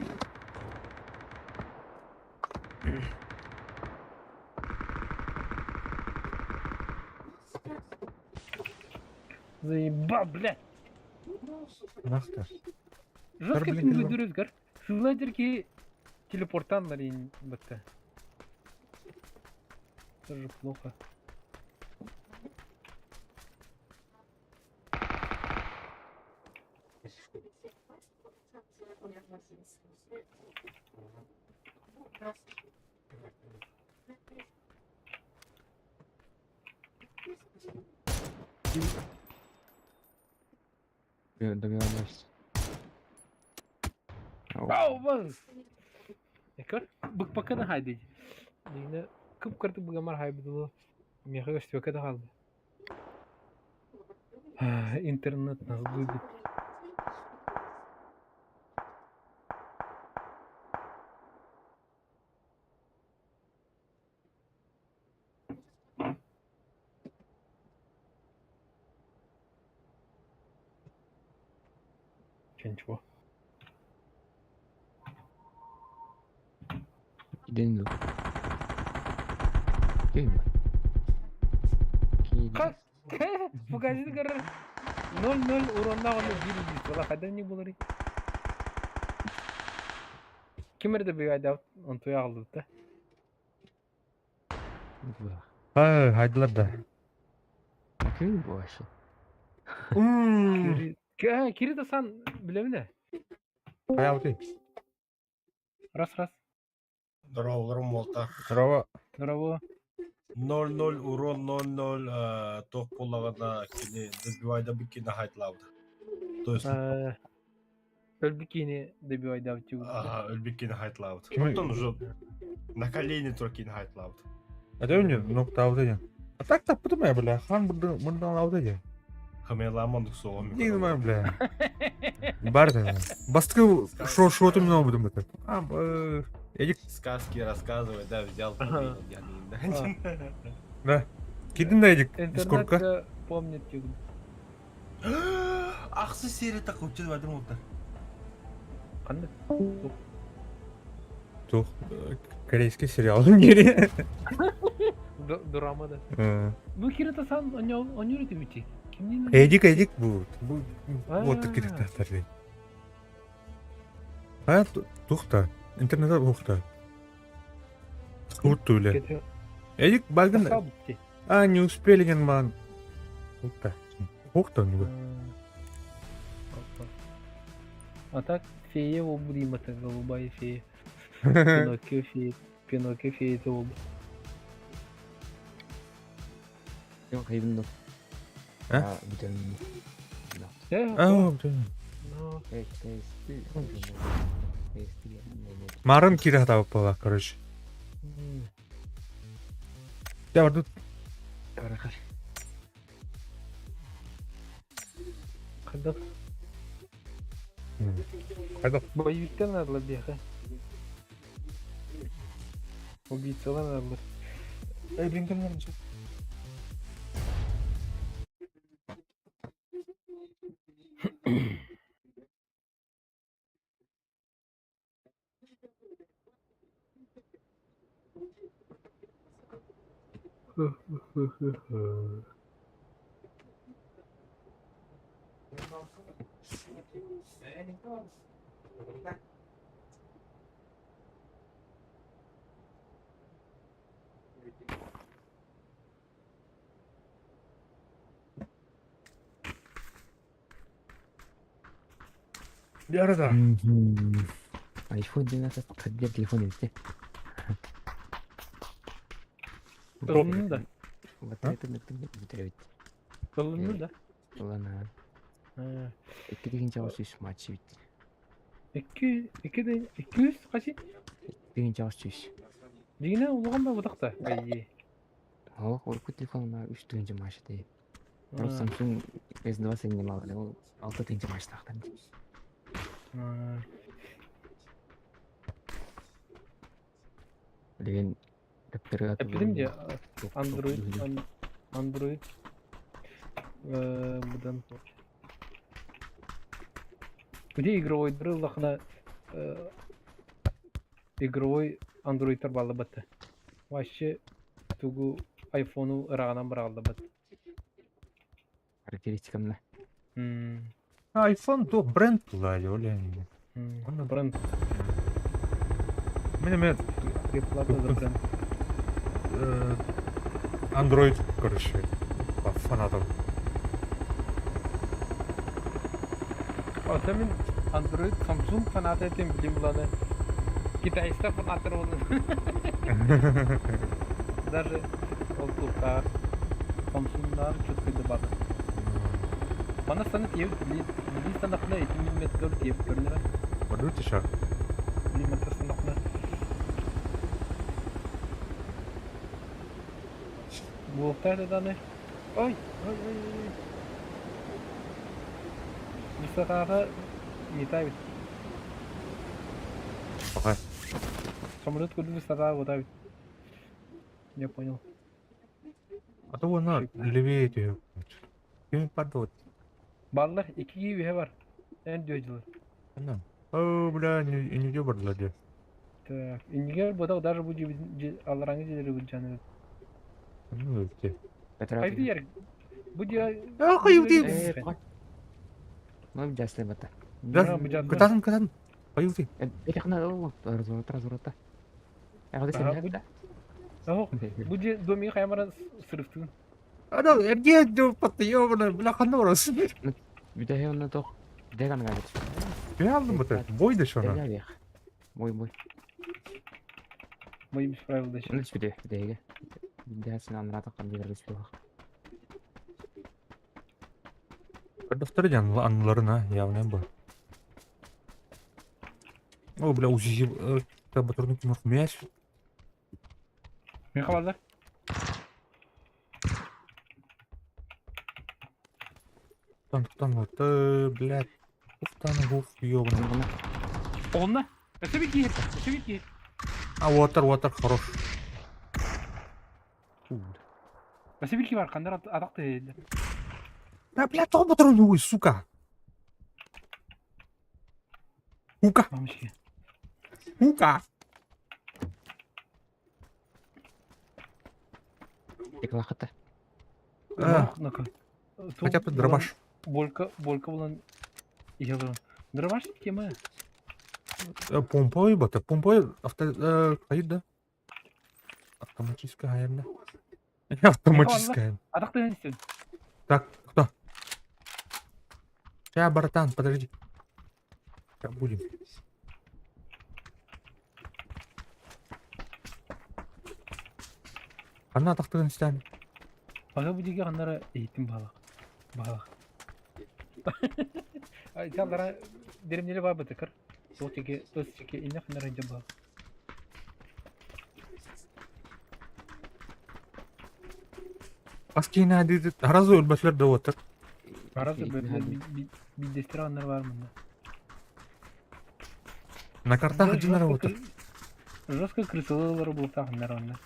Заебал, блядь. Нахта. Жестко блин, пин кило. гуйду көр. Сылла жерки телепортанлар ин бытты. Тоже плохо. Добивалась. Ау, бас! Көр, быкпакка да хайдый. Дигне кып-кыртык быгамар хайбыдылы. Миэхэ көстүбэккэ да хаалды. Интернет нас губит. Че ничего. День был. Ким? Как? Покажи, көрөр. 0-0 уроннаах онно биир убийствола хайдан не буларый? Ким эрэ да быйаайдаабыт онтуйа аҕалбыт да. Ха, хайдылар да. Ким бу вообще? Кири да сан билэбин ээ. Хайаабытый? Раз раз. Здорово, уолтар. Здорово. Здорово. 0-0 урон 0-0 туох буоллаҕына кини добивайдабыт кини хайтлаабыта. То есть Өлбүт киһини добивайдаабыт Ага, өлбүт кини хайтлаабыт. Оттон уже на колени тура кини хайтлаабыт. Это не ноктаабыта диэн. А так таппытым ээ, бля, хан мурдаалаабыта диэн. Хамелааман суоҕум. Не знаю, бля. Бар Бастакы шо шотум наобутум это. А, Эдик. Сказки рассказывай, да, взял. Да. Кидин да Эдик. Сколько? Интернет помнит. Ахсы серия так учит в этом. Ханнык? Тух. Корейский сериал. Не. Дорама да. Бу Кирита сан онюр этибити. Кимнин? Эдик, Эдик бу. Вот киректахтар. А тухта. Интернет тухта. Уртуле. Эдик багын. А, не успели ман. Ухта. Ухта у него. А так фея обудим это голубая фея. Пиноккио фея. Пиноккио фея это оба. Хайбын А? Бүтэн. А, Марын кире табып була, короче. Я бар тут. Хайдах? Хайдах? Боевиктер надо беха. Убийцалар надо. Эй, блин, там надо. Ярда. iPhone 12 хаддер телефон эбит. Ылынны да. Батареята бүтэрбит. Ылынны да. Ылана. Икки тыһыынча аҕыс сүүс матч эбит. Икки, икки, 200 хasi? Тыһыынча аҕыс сүүс. Дигине улахан да бутахта. Айи. Ол урукку телефон үс тыһыынча матч этэ. Просто Samsung S2 сеннем алды. Ол алта тыһыынча матч тахтан. Билигин төптөрү Эппитим же Android Android будан Где игровой дрыллахна игровой андроидтар баллы батты. Вообще тугу айфону ырағынан бір бат. Характеристикамна. iPhone то бренд лади, оля. Бренд. Мен мен Плата за бренд. Android, короче, фанатов. Оттон мин Android, Samsung фаната этим билим буланы. Китайста фанаттар буолан. Даже ол туохтааҕар Samsung-наар четко дыбады. Мана станет тиэбит били били станахна ити миллиметр тиэбит көрүнэрэ. Подумайте еще. Миллиметр станахна. Буолуохтаах да даҕаны. Ой, ой, ой, ой. Высокаҕа не та эбит. Пока. Самолет курдук высота вот эбит. Я понял. А то вон левее тебе. Ким падает? Баллар икки үһэ бар. Эн дьылы. О, бля, не не барла де. Так, иннигэр бодох даже бу аллараңы дьиэлэри былдьаан Ну, те. Хайды ер. Бу дьиэ А, хайды. Ну, дьаслы бата. Да, кытатын, кытатын. Хайды. Этихна ол разворот, разворота. Бу дьиэ домига хайамара сырыфтыын. А да, эрге патты ёбана, бля, ханна барас. Бүтэһи онно тох деган габит. Я алдым бата. Бой да шона. Бой бой. Бой без правил да. Ну сүдэ дэгэ. Дэсин анрата кандыгар суох. Кырдахтар дьан анныларына явно бу. О, бля, УЗИ батурнук кимох мяч. Мен хабалдар. Тан тан вот, блядь. Ух тан гуф ёбаный. Онна. Өсө бит киһи. Өсө бит киһи. А, water, water, хорош. Өсө бит киһи бар. Кандар атак дейdi. Да, блядь, тоҕо батурнугуй, сука. Сука, Мамочки. сука. Теклахата. Хотя бы дробаш. Болька, болька булан. Иһэлэн. Дробаш тема. Помповый бата, помповый авто, стоит, да? Автоматическая, наверное. Автоматическая. Атак деген истен. Так, кто? Сейчас, братан, подожди. Сейчас будем. Она тахтыгын истән. Ага бу диге аннара эйтим балак. Балак. Ай, жалдара деремнеле бар бытыкыр. Ол теге, өс теге инне ханара жаба. Аскина диди харазы өлбәтләр дә отыр. Арасы биддестер аннар бар мында. На картах динар отыр. Жестко крысылылар булса аннар онда.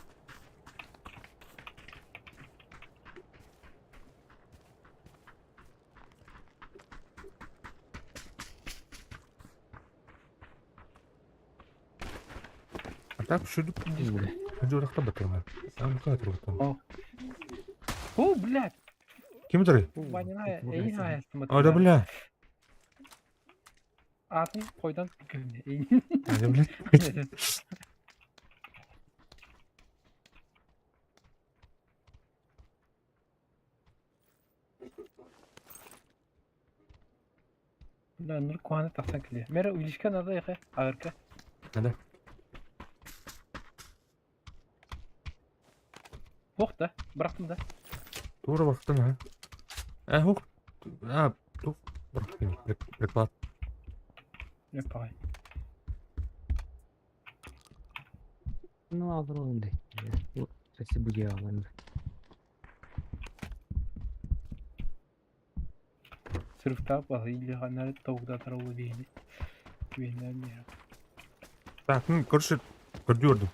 А так шүдүп Журакта батырма. Там катыр там. О, блядь! Ким туры? Ванина, эй, А да бля. Атын койдан көмне. Да бля. Бля, нур куаны тахсан киле. Мера увеличка надо яхе, агырка. Надо. Ох да, бырахтым да. Тура бактын ha. Э, хук. А, тук. Бырахтын. Приклад. Не пай. Ну, огромный. Спасибо, делал. Сырыфтап ал или ханар тогда таролу бейни. Бейни. Так, ну, короче, көрдүрдүм.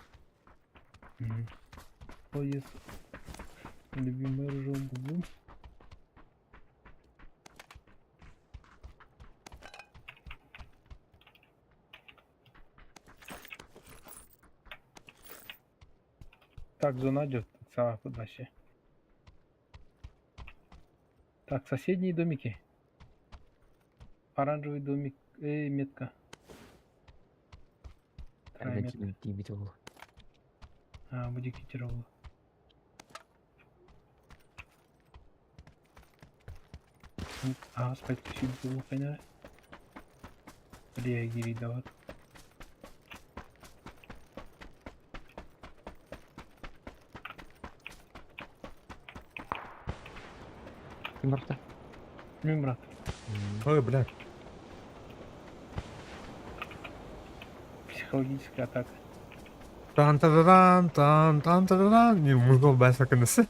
Ой, любимый ржом бум. Так, зона идет. Вообще. Так, соседние домики. Оранжевый домик. Эй, метка. Вторая метка. А, будет китерову. Аҕыс пальто сүүрдүөххүнэ реагировать. Ким барта? Мин брат. Ой, блядь. Психологическая атака. Тан та дан тан тан та дан Не музыка баса кынысы.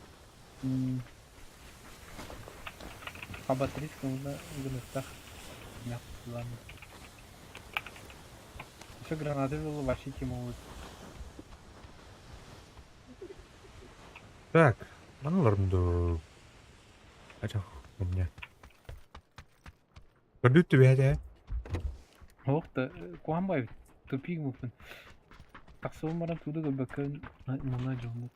Абатрис кылына гыныктах. Мяхлан. Еще гранаты было вообще тема будет. Так, маналарым ду. Ачах, у меня. Көрдүт түбэһэ. Ох да, куһаҕан баайбыт. Тупик муппун. Тахсыбын баран тугу да көрбөккө муна дьоммут.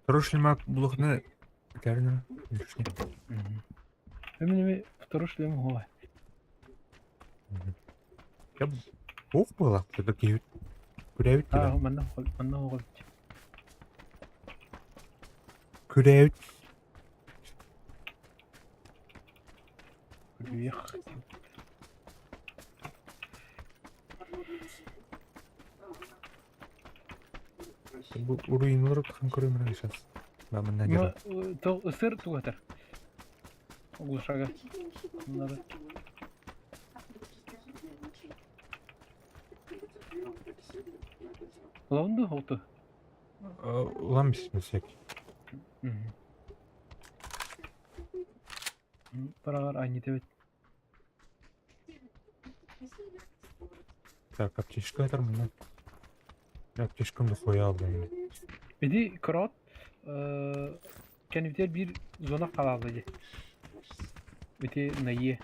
Второй шлемак булухны кәрнә. Мин второй шлем хуа. Я ох была, это киют. Күрәбит А, манна манна оҕол. Күрәбит. Күрүөх. Бу уруйнулар хан көрөмөр сейчас. Да, манна дьара. То ысыр тугатар. Оглушага. Надо. Улаунду хоту. Улам бисмесек. Парагар ани тебет. Так, аптечка это мына. Аптечкам дохуя алдым. Биди крот кэннибитигэр биир зона хаалла дии. Ити найе.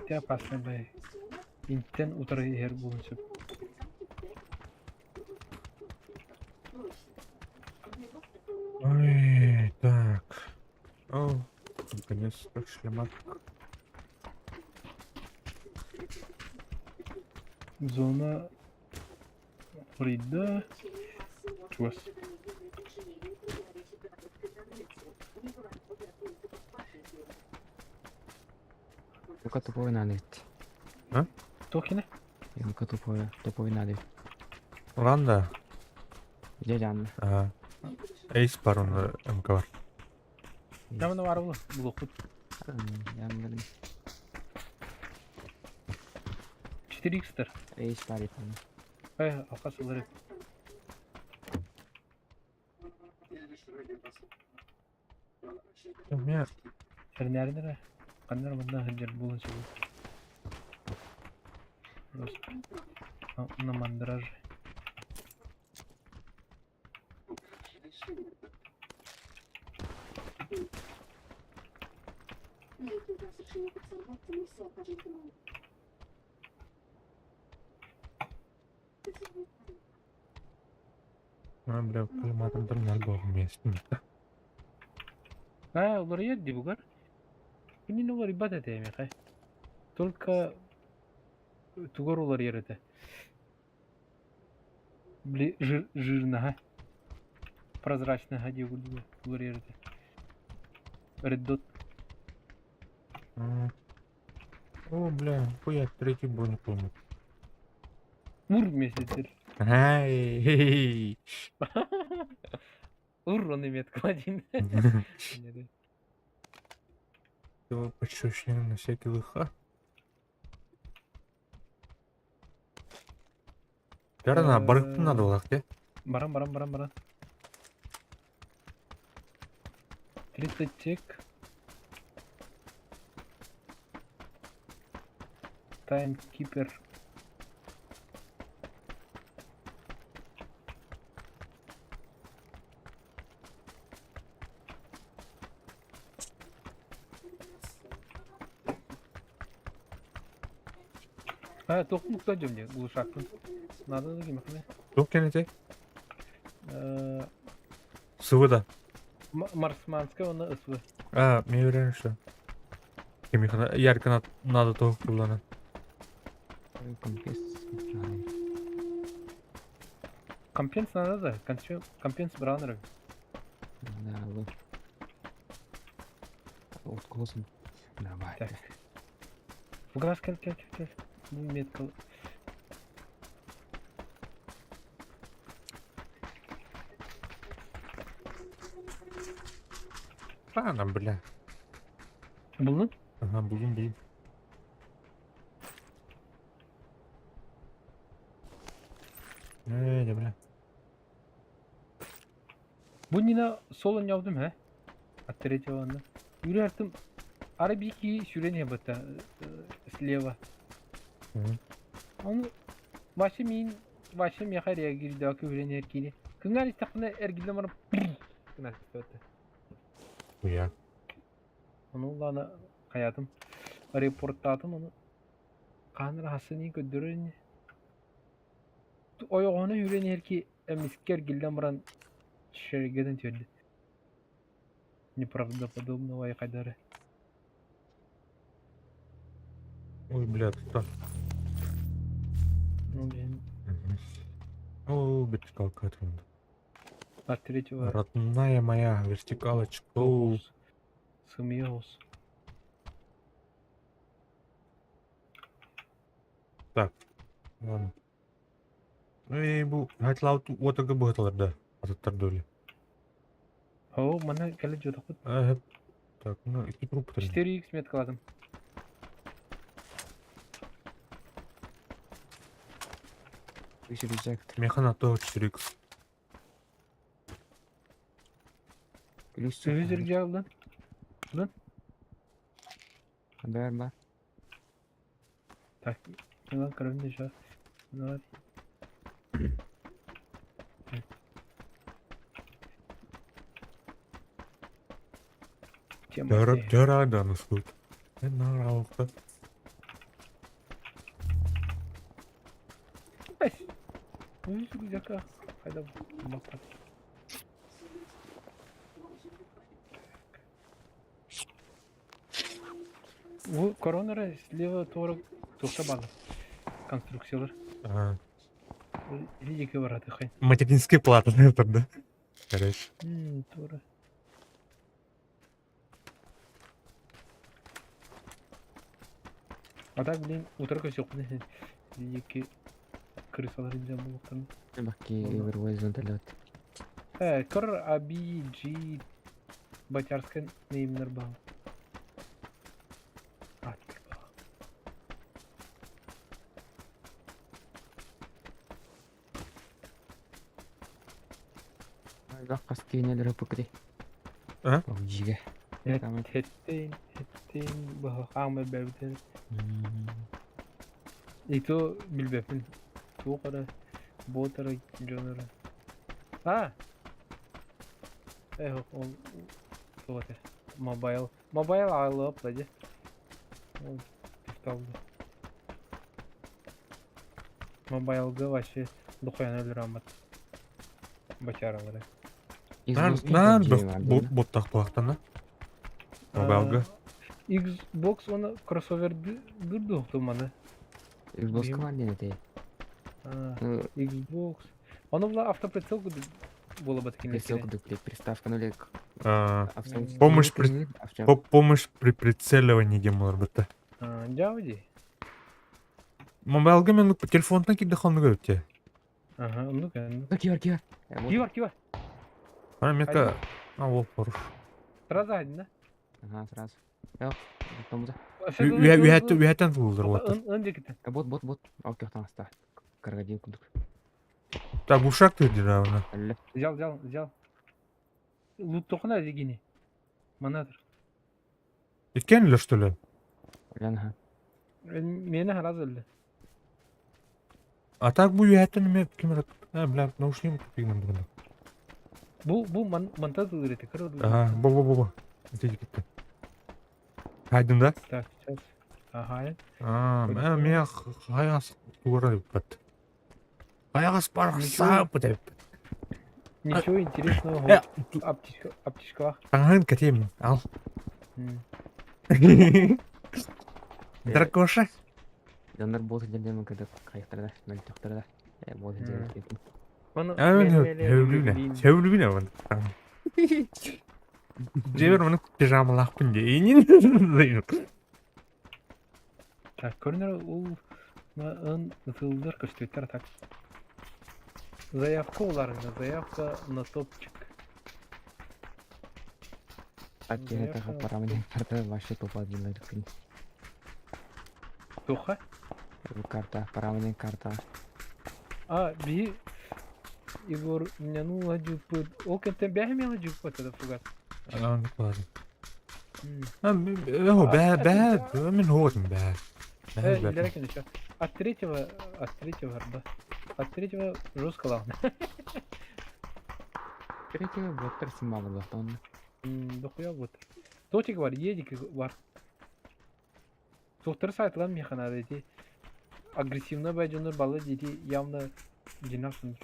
Ити опасный бай. Интен утары иһэр буолуон сөп. Ой, так. О, наконец-то шлемак. Зона уларыйда. Чугас. Лука туповой надо ведь. А? Туох кини? Лука туповой, туповой надо ведь. Ланда. Дядя Анна. А, Эйс бар оны МК бар. Намана бар була. Булуохпут. Я блин. 4x-тер. Эйс бар этим. Э, алка сылар эбит. У меня Эрнээрин эрэ. Ханна эрэ манна сылдьар буолан сөбүй. На мандраже. А, бля, коллиматордар ноль вместе. А, уларыйар дии бугар. Кинини уларыйбат этэ эмиэхэ. Только тугар уларыйар этэ. Били жир жирнаһа. Прозрачнаһа дии курдук уларыйар этэ. Red Dot. О, бля, хуя, третий броник помню. Ур вместе Ай, Ур он имеет кладин. Его почищение на всякий лыха. Ярана, барыктын надо было, где? Баран, баран, баран, баран. 30 тик. Таймкипер. А, туох мукта дьом диye улушакпын. Надо да кимэхинэ. Туох кэннитэ? Сывы да. Марсманская уонна СВ. А, мен уверен, что. Кимихана ярко надо того куллана. Компес. Компенс надо да, компенс браунер. Да, алло. Отколосун. Давай. Так. Бугас кел кел кел кел. Бу метка. Рано, бля. Булдун? Ага, булдум, булдум. Э, бля. Бу Нина соло нявдым хэ? От третьего анда. Үрәртим арабики сүрен бата слева. Оны вообще мин вообще меха реагирда күрен эркини. Кыңар истакына эргилде барып гына өтө. Уя. Ону улаана хаятым репорттаатым ону хааныр хасыны көрдөрөр ойоҕоһуна үүрэн иһэр ки эмискэ эргиллэн баран шерегеден түөрдэ неправдоподобного айхайдары Ой, бля, тут. Ну, блин. О, вертикалка это. От третьего Родная моя вертикалочка. Сымьялся. Так, ладно. Ну и бу хатлаут отага быһыталар да. Атыттар доли. О, мана кэлэ дьотохпут. Э, так, ну икки труп 4х меткаладым. Үс рюкзак. Механа то 4х. Плюс. Үһүс рюкзак ылдын. Бэр бар. Так, ылан көрөбүн да сейчас. Давай. Тема Дөрө дии. дөрө да нускут. Мен нарауқта. Бэс. Үһүс рюкзакка хайда баппат. Бу коронера слева туора туохта баалар. Конструкциялар. Ага. Лидики бараты хай. Материнская плата, это да. Короче. Туора. А так, блин, утро көсөкпүн лидики крысалар илдьэн булуктан. Баки Everway зонталет. Э, кор А, B, G, Батярская неймнер бал. Аттыр бал. Бак кас кинелер пукри. А? Жиге. Tamam. Хеттейн, хеттейн, баха бэбитен. И то билбеппин. Туох эрэ, бот эрэ, дьон эрэ. А! Эх, ол туох этэ. Мобайл. Мобайл аҕалыап да дьэ. Ол тусталды. Мобайлга вообще духуяна өлөр Бачаралары. Нар нар боттах буақтана. Мобайлга. Xbox оны кроссовер дурду маны. Xbox Бим. команда не Xbox. Ону була автоприцел була бы таким. Прицел кудук приставка ну лек. А, Помощь Помощь при прицеливании демонар бітті. Жауди. Мобайлга мен телефонтан кидде ханны көріпте. Ага, ну ка. Кивар кивар. Кивар, кивар. Ана метка. А, ол хорош. Сразу один, да? Ага, сразу. Йо, тому да. Үйәттен тулдыр вот. Ын декетен. Бот бот бот. Окей, там оста. Крокодил кудук. Так, ушак ты недавно. Алле. Взял, взял, взял. Лут тохна дегини. Манатыр. Иккен ли, что ли? Ага. Мени сразу өлдү. А так бу үйәттен ме ким А, бля, наушник купил бүгін. Бу бу монтаж ылыр кыр. Ага, бо бо бо бо. Иди кетті. Хайдын да? Так, сейчас. Ага. А, мен хайас тура бит. Хайас барса бит. Ничего интересного. Э, Аптечка, аптечкалах. Таңын кетемін. Ал. Дракоша. Донор бот дедем когда кайықтарда, мөлтөктөрдө. Бот дедем. Сөбүлүүнэ. Сөбүлүүнэ маны. Дьиэбэр маны пижамалаахпын диэйинин. Так, көрүнэр ол ын ытыллар көстүөттэр так. Заявка уларына, заявка на топчик. Так, я это параметр карта вообще тупо один Туха? Карта, параметр карта. А, би Егор, меня ну ладжупыт. Ол кэнтэн бэһэ ладжуппат это фугас. Бээ, бээ, мин хоотум бээ. Бээ, От третьего, да. От третьего жестко ладно. Третьего боттар символы он. Дохуя вот. Тотик бар, едик бар. Тоқтар сайтылан механада эти агрессивно байдьоннор балы дети явно динасындар.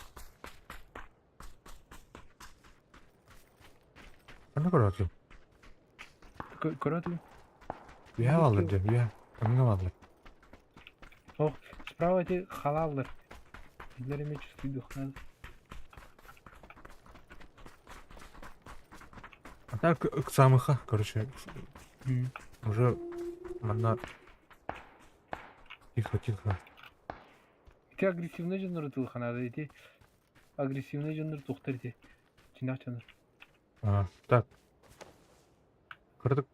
Ханна көрөтүм? Көрөтүм. Үһэ баллар дьэ, үһэ. Кымҥа баллар. Ох, справа эти халаллар. Билер эме чувствую. А так ыксамыха, короче, уже манна тихо, тихо. Ити агрессивный дьоннор ытылханада ити агрессивный дьоннор тухтар ити. Чинах дьоннор. А, так. Кырдык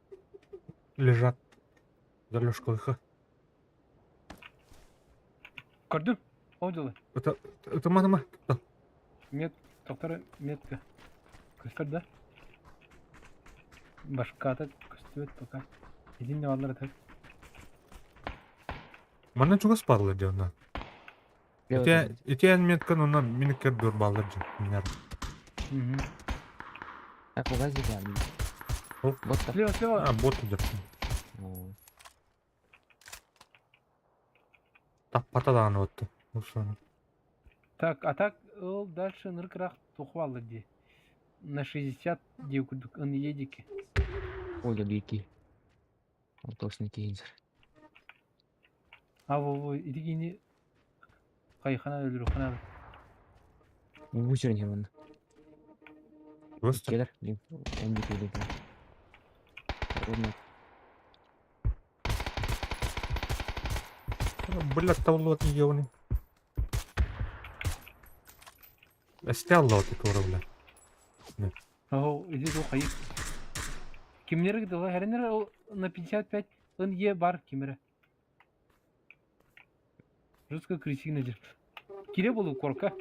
лежат. Залежкалыха. Көрдүм. Ол дьылы. Это, это мама. Мет, тоқтар метка. Көстөр да? Башката көстүбэт пока. Един не алар так. Манна чугас бааллар дьэ онно. Ити ити меткан онно миниккер дур бааллар дьэ. Минер. Так, фугас здесь. Оп. Вот так. Слева, слева. А, бот идет. Таппата даҕаны отtu. Усланы. Так, а так ол дальше ныркырах тухвалы ди. На 60 ди курдук ын едики. Ой, бики. Он точно кейнзер. А во во идигини кайхана өлүрү хана. Бу он. Просто. Келер, блин, он не келер. Ровно. Блядь, тавлот не ёбаный. Эстелла вот это бля. О, иди ту хайы. Кимнер дала херенер ол на 55 ын е бар кимере. Жестко крысиный жер. Кире болу корка.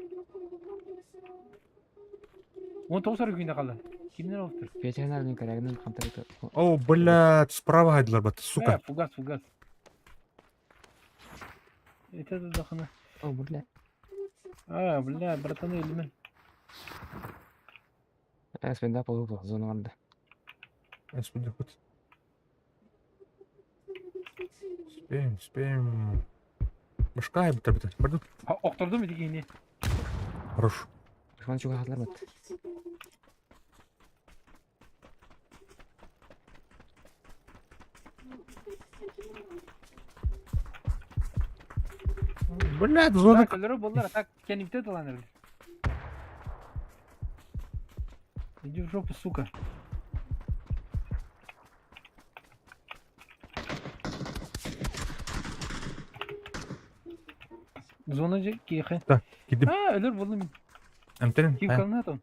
Он тоғыз күнде қалды. Кимнер олтыр? Ветеринарный корректный контракт. О, блядь, справа хайдлар бат, сука. Э, фугас, фугас. Это дахана. О, бля. А, бля, братаны, элемент. Спенда полупла, зона варда. Господи, хоть. Спеем, спеем. Башка бит бит. Бардым. Оқтырдым дегене. Хорош. Шван чуга хатлар бат. Блядь, зона. Так, өлөрө боллар, так, кенимте таланыр. Иди в жопу, сука. Зона же кихе. Так, кидим. А, өлөр болдум. Амтерин. Ким кална там?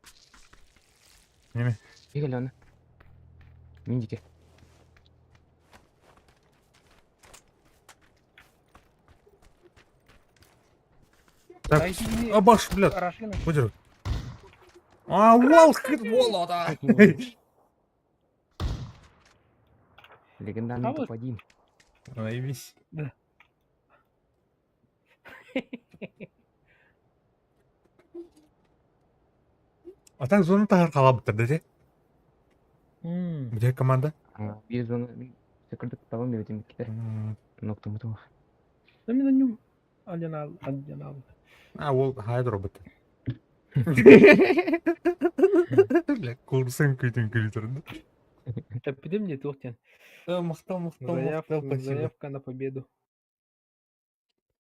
Неме. Игорь, он. Миндики. Так, а баш, блядь. Рашина. Выдержи. А, вал, хит, вола, да. Легендарный А вот. топ-1. Наебись. Да. А так зона тахар қалабыттыр десе. Где команда? Bir зона секірдік табам деп өтем кетер. Нокта муту. Да мен на нем алянал, алянал. А, ол хайдро бітті. Бля, курсын күйтін күлдірді. Тәппідем не тоқтен. Мақтал, мақтал, Заявка, мақтал, спасибо. заявка на победу.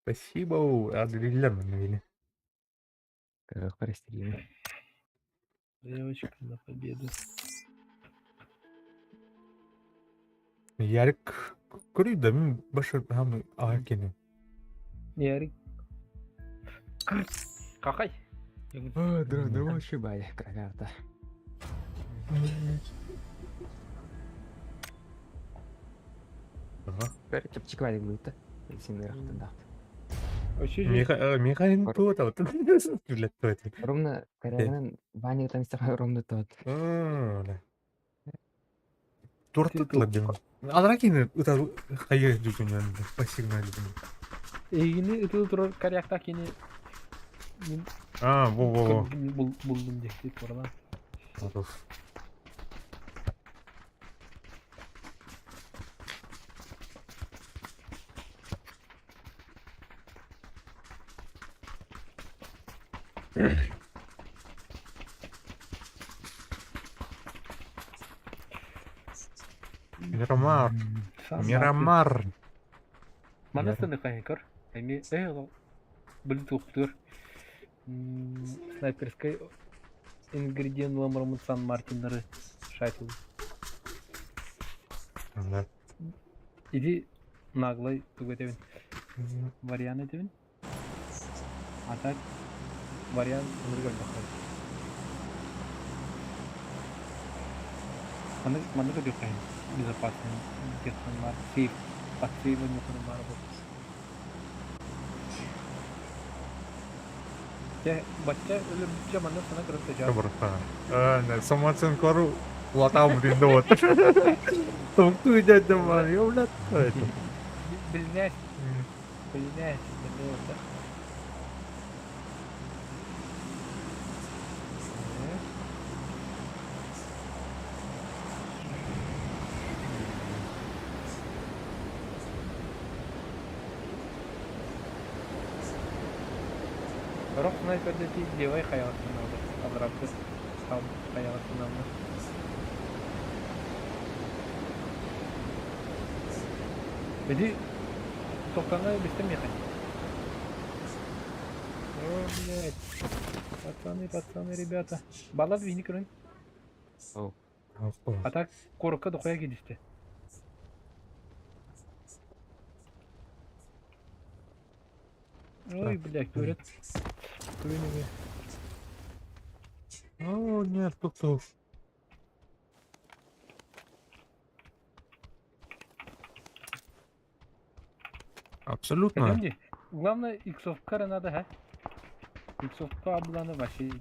Спасибо, әділгілер мені. Көрүөхпэр истириимэ. Заявочка на победу. Ярик көрүй да мин башы хам аҕа кини. Ярик. Какай? О, дро, шибай, карта. Ага. Бәрі чапчик валик быыта. Син ыраахтан Михаил туот Үлэттэ. Ровно корягынан Ваня там истэхэ ровно тот. Туортутла дим. Алара кини ытар хайы дүкүнөн пассивно дүкүн. Эйигини ытыы турар корякта кини мин А, во во во. булдум диэхти туралан. Мирамар. Мирамар. Манна сыныхайкар. Эми э блин туохтуур. Снайперскай ингредиент ламрамын Сан Мартиннары шайтыл. Иди наглай тугу этэбин. Вариант этэбин. А так вариант ынырык элбэхтэр. Маннык маннык өтүөххэйин безопасный диэххин баар сейф от сейва ньуоххун баар буолбут. Дьэ бачча өлөрбүччэ манна сана көрөр садьаан. Самооценкалары улатаабыт инде вот. Токтуу дедим бар, ёблят. Билинээс Билинээс билинээс Сорох снайпердэтии левай хайаҕастан ылар, алларабыт хайаҕастан ылар. Ити Тохтана бистим миэхэ. О, блядь. Пацаны, пацаны, ребята. Баллар биһини көрүн. А так коротко дохуя кидисте. Ой, блядь, көрөт. Көрүнүгө. О, нет, тут Абсолютно. Пойдем Главное, иксовка надо, ха? Иксовка обланы вообще.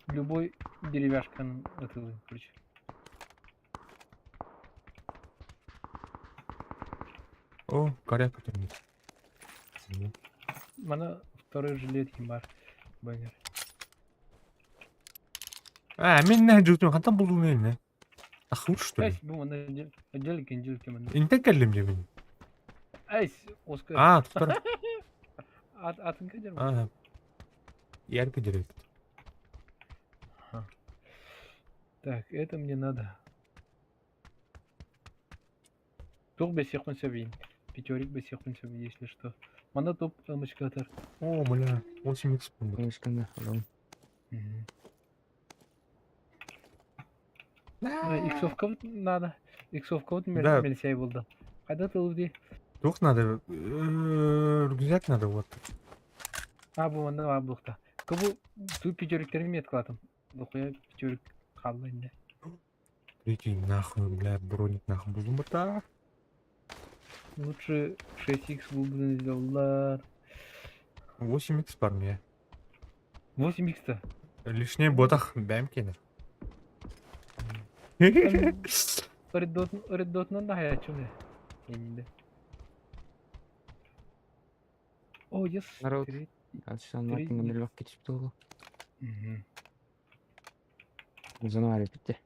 Любой деревяшкан это, короче. О, коряк который. Мана второй жилет химар. Баннер. А, мен не жутум, хантан булдум не? Ахур что ли? Эсь, бу мана делик инжилки мана. Интен келлим же мен. Эсь, Оскар. А, туттар. Ат атын кадер. А. Ярко дерек. Так, это мне надо. Тух бесекун сөбейін. Пятерик бесекун сөбейін, если что. Мана топ ымычкатар. О, бля, 8 секунд. Мышканы алам. Иксовка вот надо. Иксовка вот Да. мельсей болды. Қайда тылды? Тух надо, рюкзак надо вот. А, бу манда бар бұлықта. Кыбы ту пятериктерин мет кылатым. Дохуя пятерик қалды инде. Прикинь, нахуй, бля, броник нахуй булдум бата. Лучше 6х булдын сделалар. 8 х бар мне. 8х-то. Лишний ботах бәм кені. Реддотнан да хаячым не. Енді. О, yes. Народ. Три. Сан Мартинга мелок кетип тугу. Мгм. Зона битте.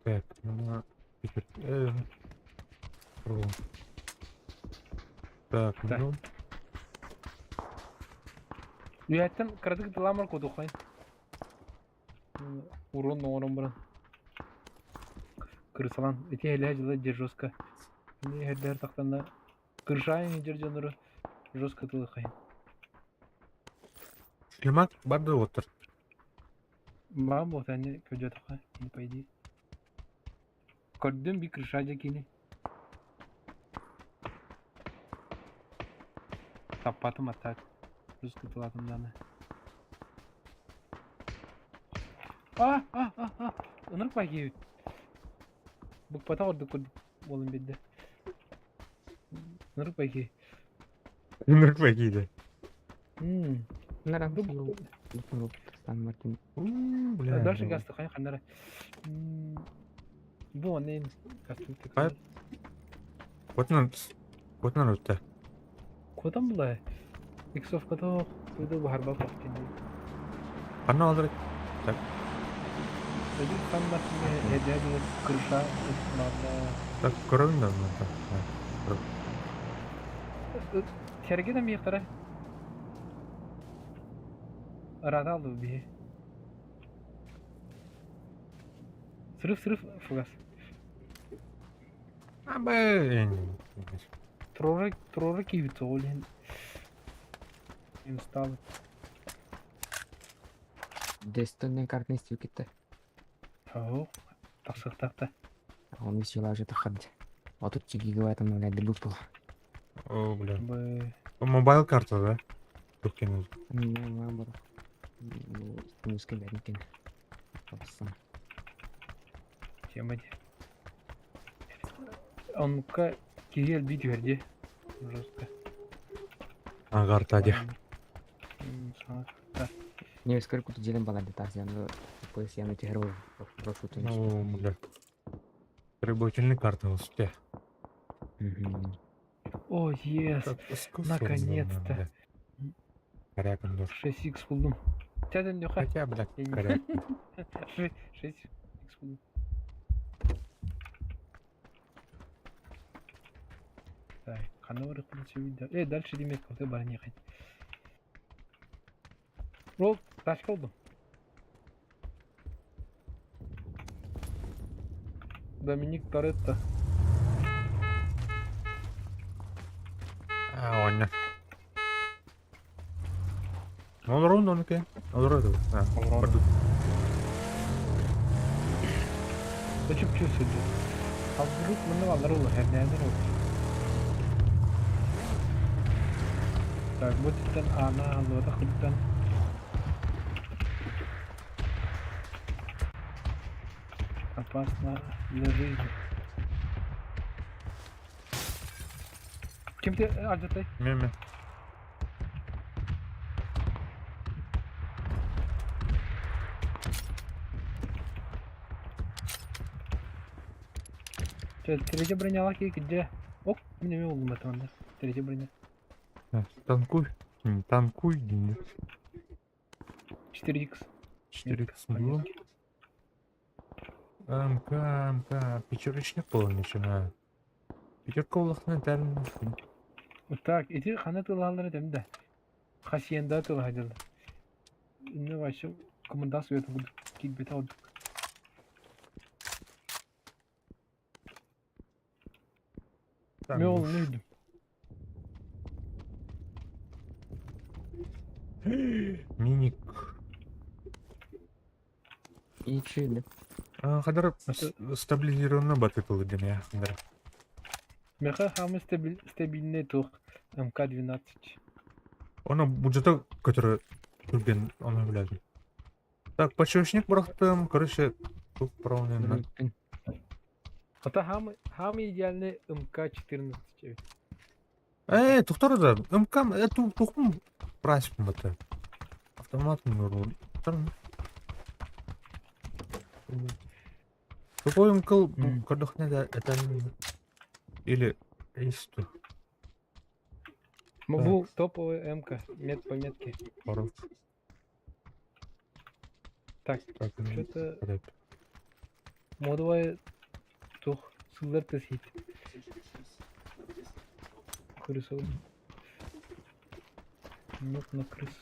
Так, ну, теперь, про. Так, Так. ну, Үйәттен кырдык дыламыр кодухай. Урон оңорон баран. Кырсалан. Эти хеле жылы жер жестко. Не хердер тактанда кыршайын жер жонору. Жестко тылыхайын. Шлемак бар да оттор. Баа буолта ини көрдөөтөххө, не по идее. Көрдүм би крыша дьэ кини. Таппатым а так. Жестко тылатым даны. А, а, а, а. Ынырык байкебит. Букпата ордук курдук буолан биэрдэ. Ынырык байке. Ынырык байкейді. Нара Сан Мартин. Бля. Дальше гасты хайа ханнара. Бу онын гасты. Хайа. Котнан котнан өттө. Котан була. Иксовката туйду бахарба бахтин. Ханна алыр. Так. Өдү Сан Мартин эдэ крыша манна. Так көрөбүн да. Терге да миэхтара. Ыраата биһи. Срыв срыв фугас. Абы. Трора трора киһи ол Инсталл. Дестонный картны стюкетте. Ау. Тахсыктакта. Он весело уже тахадь. А тут гигабайт обновлять дебют был. О, бля. Б. Мобайл карта, да? Туркин. Ну, наоборот. Ну, бәрінкен. Тапсам. Тема де. Онка киһи элбии түһэрди. Жестко. Агарта де. Саҥа. Не, сколько тут делим баланды так, я ну, пояс я на тигру прошу ту. Ну, бля. Требовательный карта у тебя. О, ес. Наконец-то. Коряком душ. 6х булдум. Тяден нюха. Хотя, бля, коряк. 6х булдум. Так, ханна бар дальше демек калты бар не хать. Рол, тачка алдым. Доминик Торетто. А, оння. Олорун онуке. Олорун. А, Олорун. Зачем чувствует? А вдруг мы на олорун, херня Так, вот это она, вот это Опасно для жизни. Кем ты, Альдетай? Меме. Третья броня лаки где? Оп, меня мимо это он. Третья броня. Танкуй. Танкуй. 4х. 4х было. МК, МК, пятерочный пол начинаю. Пятерка улахна тәрін. Вот так, эти хана тылалары демде. Хасиенда тылахадыл. Инне вообще команда сует буду кит бета вот. Мен оны үйдüm. Миник. И чили. Хадар стабилизированный батыкл дем я. Хадар. Меха хамы стабильный тух МК-12. Оны бюджета, который түрген, оны біледі. Так, почечник бұрақтым, короче, тут правильно. Ата хамы хамы идеальный МК-14. Эй, тухтар да, МК, это тухм прасп это. Автомат нуру. Какой МК, кардахне да, это или исту. Могу топовый МК, мет по метке. Хорош. Так, Так, что-то ну, модовая тух сыллар тесит. Крыса. Нет на крыс.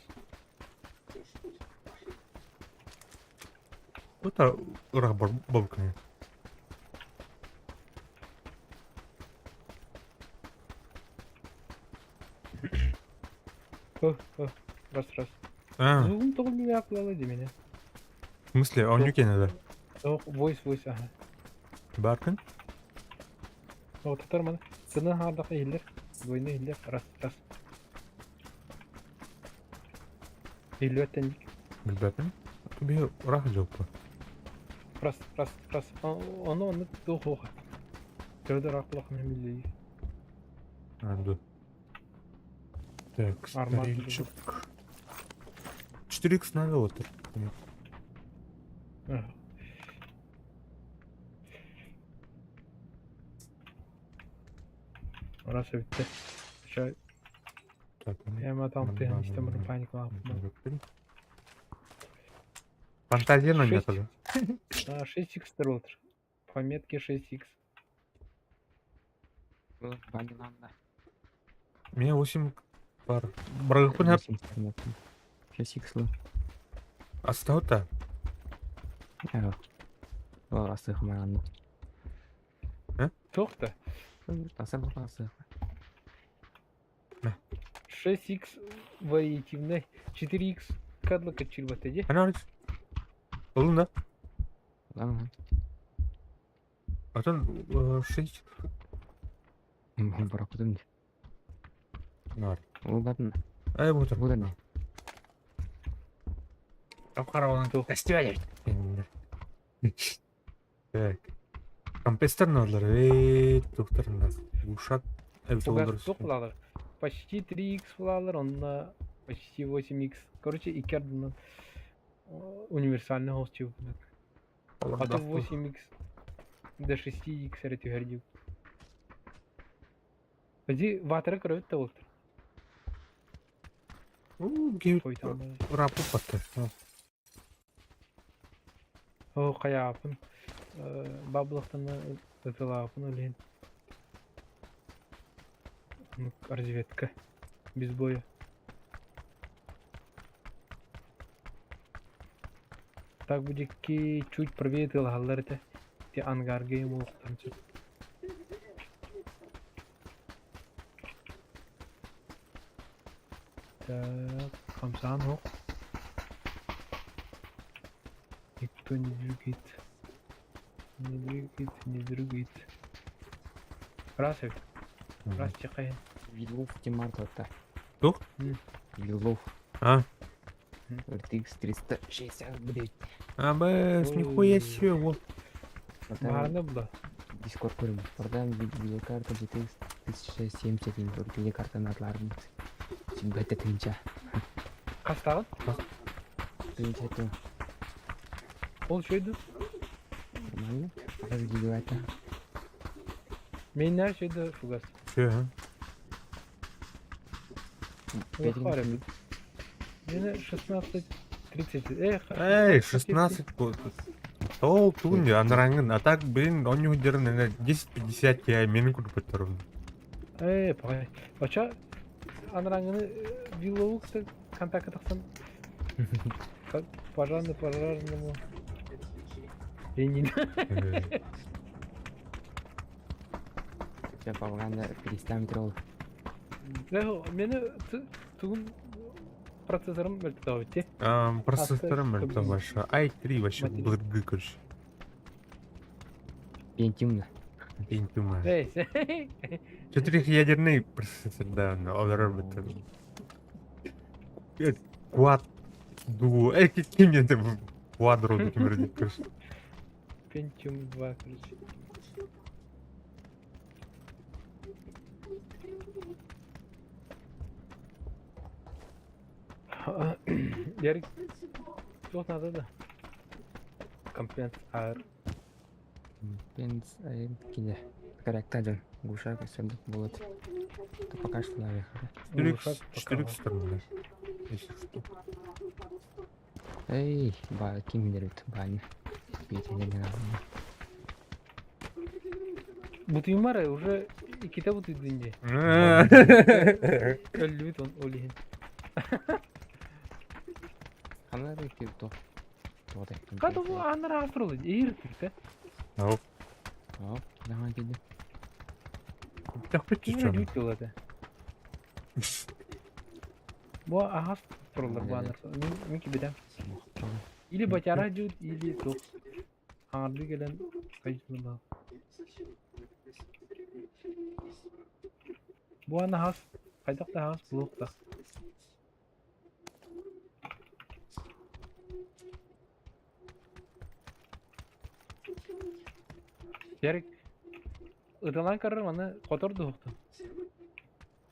Это рабор бабками. О, о, раз, раз. А, Звугум тоҕо миллиард дии меня. в смысле, он не да? Ох, voice, voice, ага. Баркын? О, татар маны. Сына хаардах иһиллэр. Двойной иһиллэр. Раз, раз. Иһиллибэттэн Билбэппин. Туби урах жоппа. Раз, раз, раз. Ону онну туох уоха. Төдө ыраах булахын миллии. Анду. Так, Армат старичок. 4х надо вот. Ага. Раз бүттэ. Ща Так, я там ты истем паникалаабын. Фантазия на Шесть. метода. А, 6х тротр. Пометки 6х. Баниланда. Меня 8 пар. Брагыпын хап 6 х астаута. Ол асых маған. Тоқта. Аса бұл асых. 6х вариативный. 4х кадлыка чирбата де. Ана арыс. Олун да. Ладно. Атын 6 Баракутым. нар. Ол батын. Ай бу Бұл да не? Тапқара Тух. Фестиваль. Так. Компестер налар. Эй, доктор нас. Ушат. Фугас тоқ Почти 3х булалар, онна почти 8х. Короче, икердынан универсальный голос чего. А то 8х до 6х эрэ түһэр Ди ватера көрөбүт да болтур. Қойтан Рапу патты. О, каяапын. Бабылықтан ытылаапын өлен. Разведка. Без боя. Так будет ки чуть правее тылагалар это. Те ангарге ему олықтан Так, хамсан хоқ. Никто не двигает. Не двигает, не двигает. Раз, раз тихо. Вилов Тимарта. Тух? Вилов. А? RTX 360, блядь. А, бэс, нихуя себе, вот. Маарны була. Дискорд көрүм. Бардан видеокарта GTX 1070 видеокарта натларым. Бәтә тынча. Қастағын? Тынча то. Ол шөйді. Нормально. Аз гигабайта. Мен нәр шөйді фугас. Че, а? Харем. Мені 16.30. Эх, Эй, 16 год. Ол тугун анараңын, а так, блин, он не удержан, наверное, 10.50 я менин күрүп Эй, пағай. Бача, анараңыны виллоукты контакты тақсан. Пожарный, пожарному. Ленин. Я павганда перестам трол. Мені тугун процессорым мөлтө Процессорым это ваша i3 вообще блыргы, короче. Pentium. Pentium. Эй, Четырехъядерный процессор, да, но он работает. Квад. Дуо. Эй, какие мне там квадро, например, короче. Pentium 2, короче. Ярик, тут надо, да. Компенс ар. Пенс кине. Корректа ден. Гуша косердик болот. То пока что наверх. 4 4 стороны. Если что. Эй, ба ким дерут бан. Петя не надо. Бутуймара уже иките бутуйдинде. Өллүбүт он олиһин. Ханар ки то. То Када бу анар астролы эйр түртэ. Ау. Оп, давай киди. Так Ким чё? жүйт болады. Бу аһас тураллар бааннар. Мин кибидем. Или батяра дьут, или туох. Хаҥардыы кэлэн хайдыны баал. Бу аны аһас, хайдах да аһас буолуохтаах. Ярик, ыталаан көрөр аны хотор дуһуктун.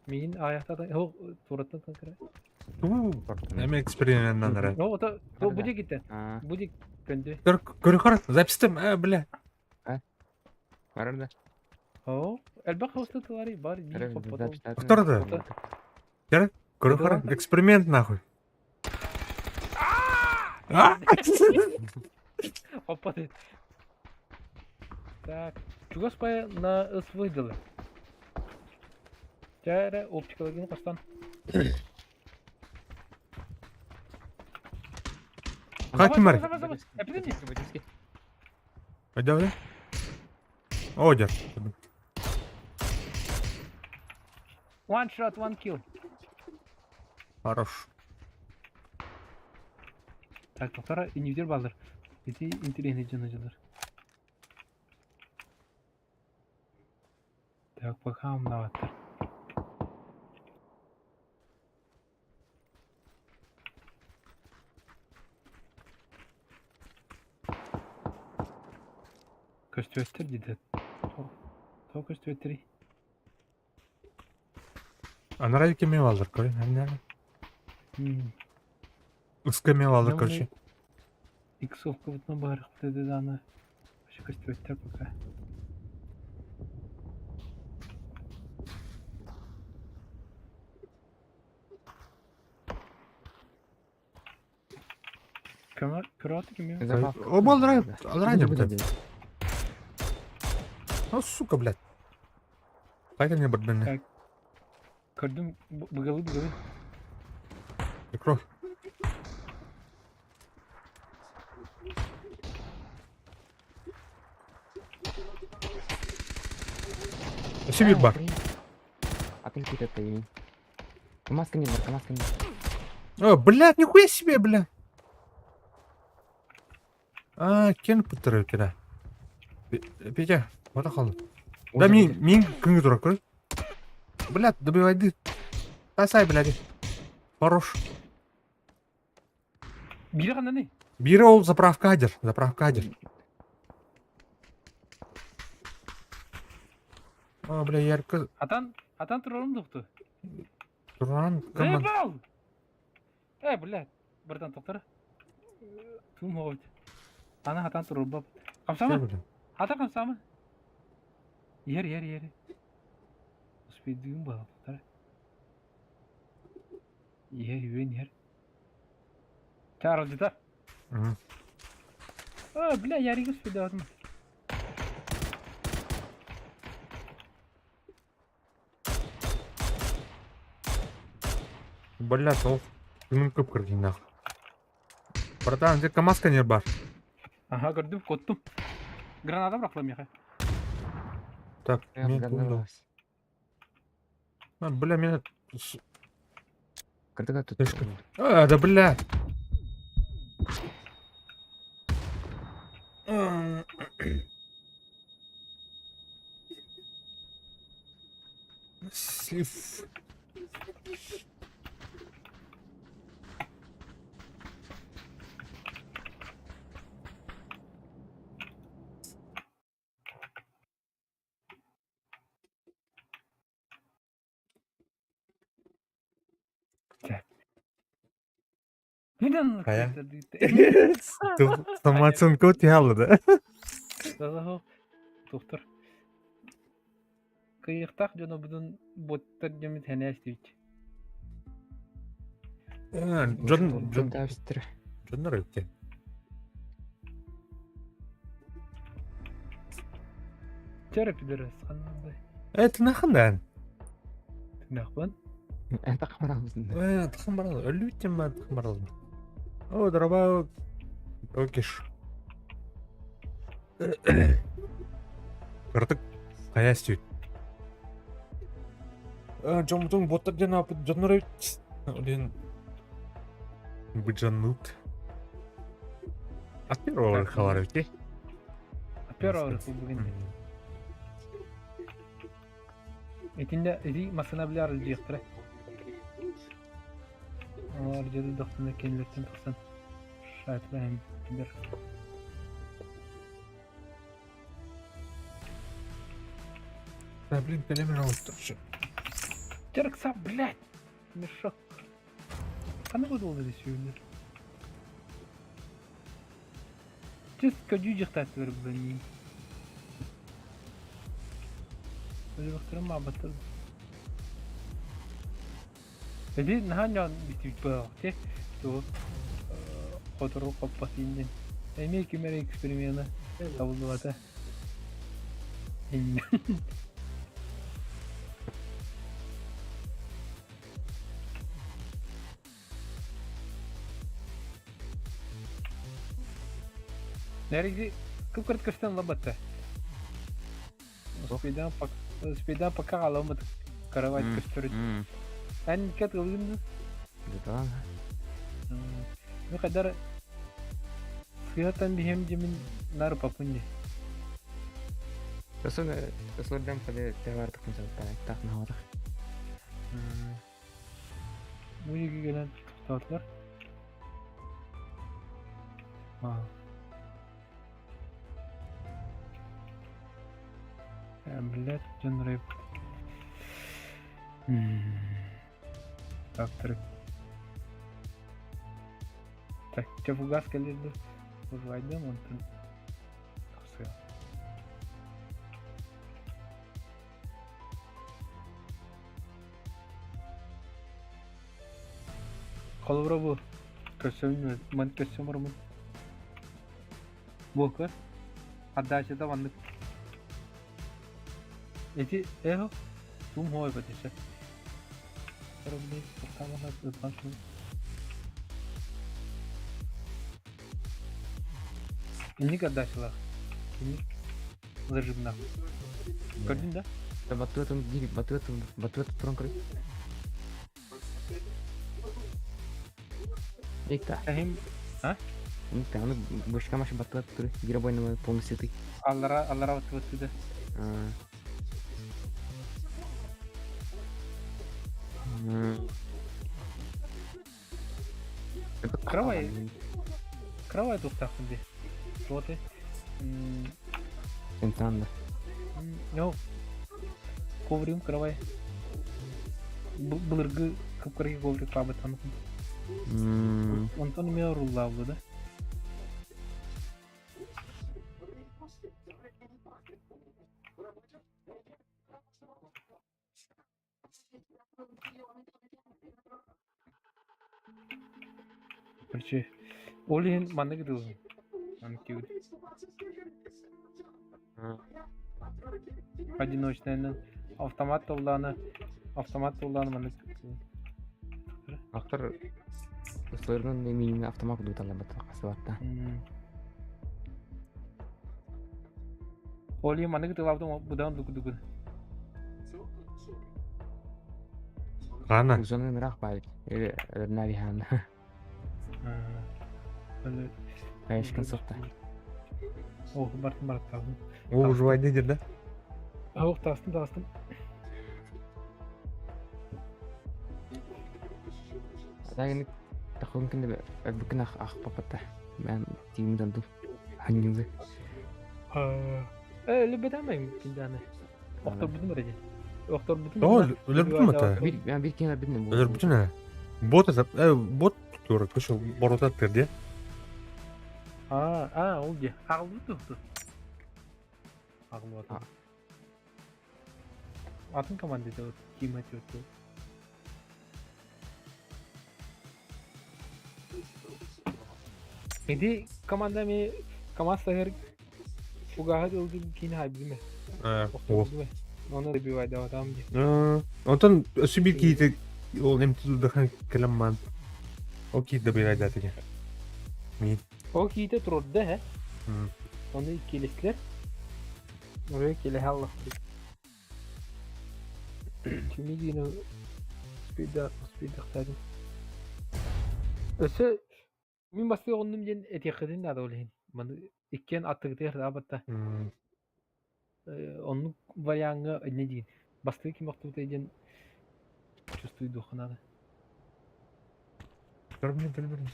Миин аайахтатан, о, тураттан кыра. Эми экспериментнан эрэ. О, ото, бу дикиттен. Бу дик көндөй. Көр, көрү запистым, э, бля. Барар да. О, элбэх хостутулары бар, биир хоппотол. Повтор да. Көр, көрү эксперимент нахуй. Хоппот. Так, чугас пая на ыс выдалы. Чэ оптикаларгын хостон. Как ким бар? Пойдем, О, дед. One shot, one kill. Хорош. Так, тоқтара инивдер балдар. Ити интересный дьон дьонор. Так, пока умноваттар. Көстүөттэр диде. Тоҕо көстүөттэрий? Анарай кеме алыр көрүн, Ыска эмиэ алыр короче. Иксовкабытынан быһаарыахпыт этэ даҕаны вообще көстүбэттэр пока. Көмө көрөөтүк эмиэ. Оба алрай блядь. Ну, сука, блядь. Қайда не бардын? Так. Көрдүм, быгалы быгалы. Прикрой. Сибирь бар. Атын киирэ Маска не бар, маска не. О, блядь, нихуя себе, бля. А, кен пытыры кира. Петя, вот хал. Да мин, мин күнгө турар көр. Блядь, добивайды. Тасай, блядь. Хорош. Бире ханнаны? Бире ол заправка адер, заправка адер. А, бля, ярко. Атан, атан турарым духту. Туран, команд. Заебал! Э, блядь, братан, тоқтар. Тум хоҕут. Ана хатан турурбап. Хамсама? Хата хамсама? Иһэр, иһэр, иһэр. Успейдыгым буолар, тоқтар. Иһэр, үөн иһэр. Чааралдьыта. А, бля, ярик успейдаатым. Блядь, ол күнүн көп кыргын нахуй. Братан, где КамАЗ не бар? Ага, көрдүм, коттум. Граната бырахла миэхэ. Так, мен тундал. А, бля, меня... Кырдыга тут. А, да бля. Слив. Хайа? Самооценка тиһалла да. Доктор. Кыйыктаах дьонобутун боттар дьоммут хэнээс диэбит. Дьон дьон дьоннор эбит. Чэ пидорас ханнандай. Э, тынахын Тынахпын. Тахын баралбын. Э, тахын барал. Өлүттен ба тахын баралбын. О, дорога. Окиш. Кырдык хайа сүт. Дьоммутун боттар диэн ааппыт дьоннор эбит. Диэн. Быдьаннут. От первого разговаривайте. От первого бүгүн. Итиннэ ити массыына билэ арылдьыахтара. Олор дьылы кинилэртэн тахсан шайталаһан билэр. Да, блин, перемирал тоже. Теркса, блядь! Мешок. Ханна буолла сүүнэр? Түс көдүү дьахтаатылар булан Өлүөхтэрин маабаттар. Эди наһаа ньоон бүтүүт буолаах те тугу хотору хоппот иннин. Эмиэ ким эрэ эксперимена табыллыбата. Иннин. Нэриги кып-кырт көстөн лабатта. Успейдан успейдан пока аламыт каравать көстөрүт. Эн кет ылгын Да. Ну кадар сыһатан биһем димин нар папунни. Сосын сосын паде тевардык мисалы так нахаватах. Бу диэки кэлэн тохтоотулар. Блядь, дьон рэп. Так, Так, чэ фугас кэлэр да ужвайдым онтон тахсыа. Холобура бу көрсөбүн ман көрсөм барамын. Бу көр. Отдачата маннык. Эти эхо тум хой бэтеше. Инник отдачалаах. Инник зажимна. Көрдүн да? Батыатын батыатын батыат туран көрүй. Икта. Ахим а? Икта, аны бышка машы батыат туры. Гиробойнама полностью ты. Аллара аллара батыат да. Кровай. Кровай туохтаахпын дии. Туоты. Сентанда. Ну, коврим кровай. Былыргы кып-кыргы коврик пабыт аныкын. Онтон эмиэ оруллаабыла да. Короче, ол иһин маннык ытыллын. Маннык диэбит. Одиночныйынан автомат тыллааны автомат тыллааны маннык Автор Слырнын минин автомат дуталла хасыбатта. Ол иһин маннык ытылаабытым быдан дугу-дугу. Хана. Узаны ыраах баайыт. Өлөрнәри хаана. Айышкын сотта. О, бартын бараттаабын. О, уже войны дир, да? Ох, таастым, таастым. Тагын тахын кинде бүкін ах ах папата. Мен тиим данду. Ханьюзы. Э, лүбетамайм кинданы. Охтор бүтүн бар эди. Охтор бүтүн. О, өлөр бүтүн мата. Бир мен бир кене билдим. Өлөр бүтүн ә. Бот это, бот тура көшө боротат терде. А, а, ол де. Ағылды тухту. Ағылып атын. Атын команда вот ким өтү. Иди команда ми команда сахар угаһы ылды кин хайбиме. О. Оны добивай да там ди. Онтон өсү бир кийити ол эмтилдахан келемман. Ол кийит добивай да теге. Мин. Ол кийите турда хэ. Оны келестилер. Орой келе аллах. Түмигини спида спидахтадым. Өссө мин бастыы оҕуннум диэн этиэххитин наада ол иһин. Маны иккиэн аттыгытыгар таабатта. Оннук вариаҥҥа инньэ диин. Бастыы ким охтубутай диэн чувствуйдуохха наада. Көрбүн көрбүн.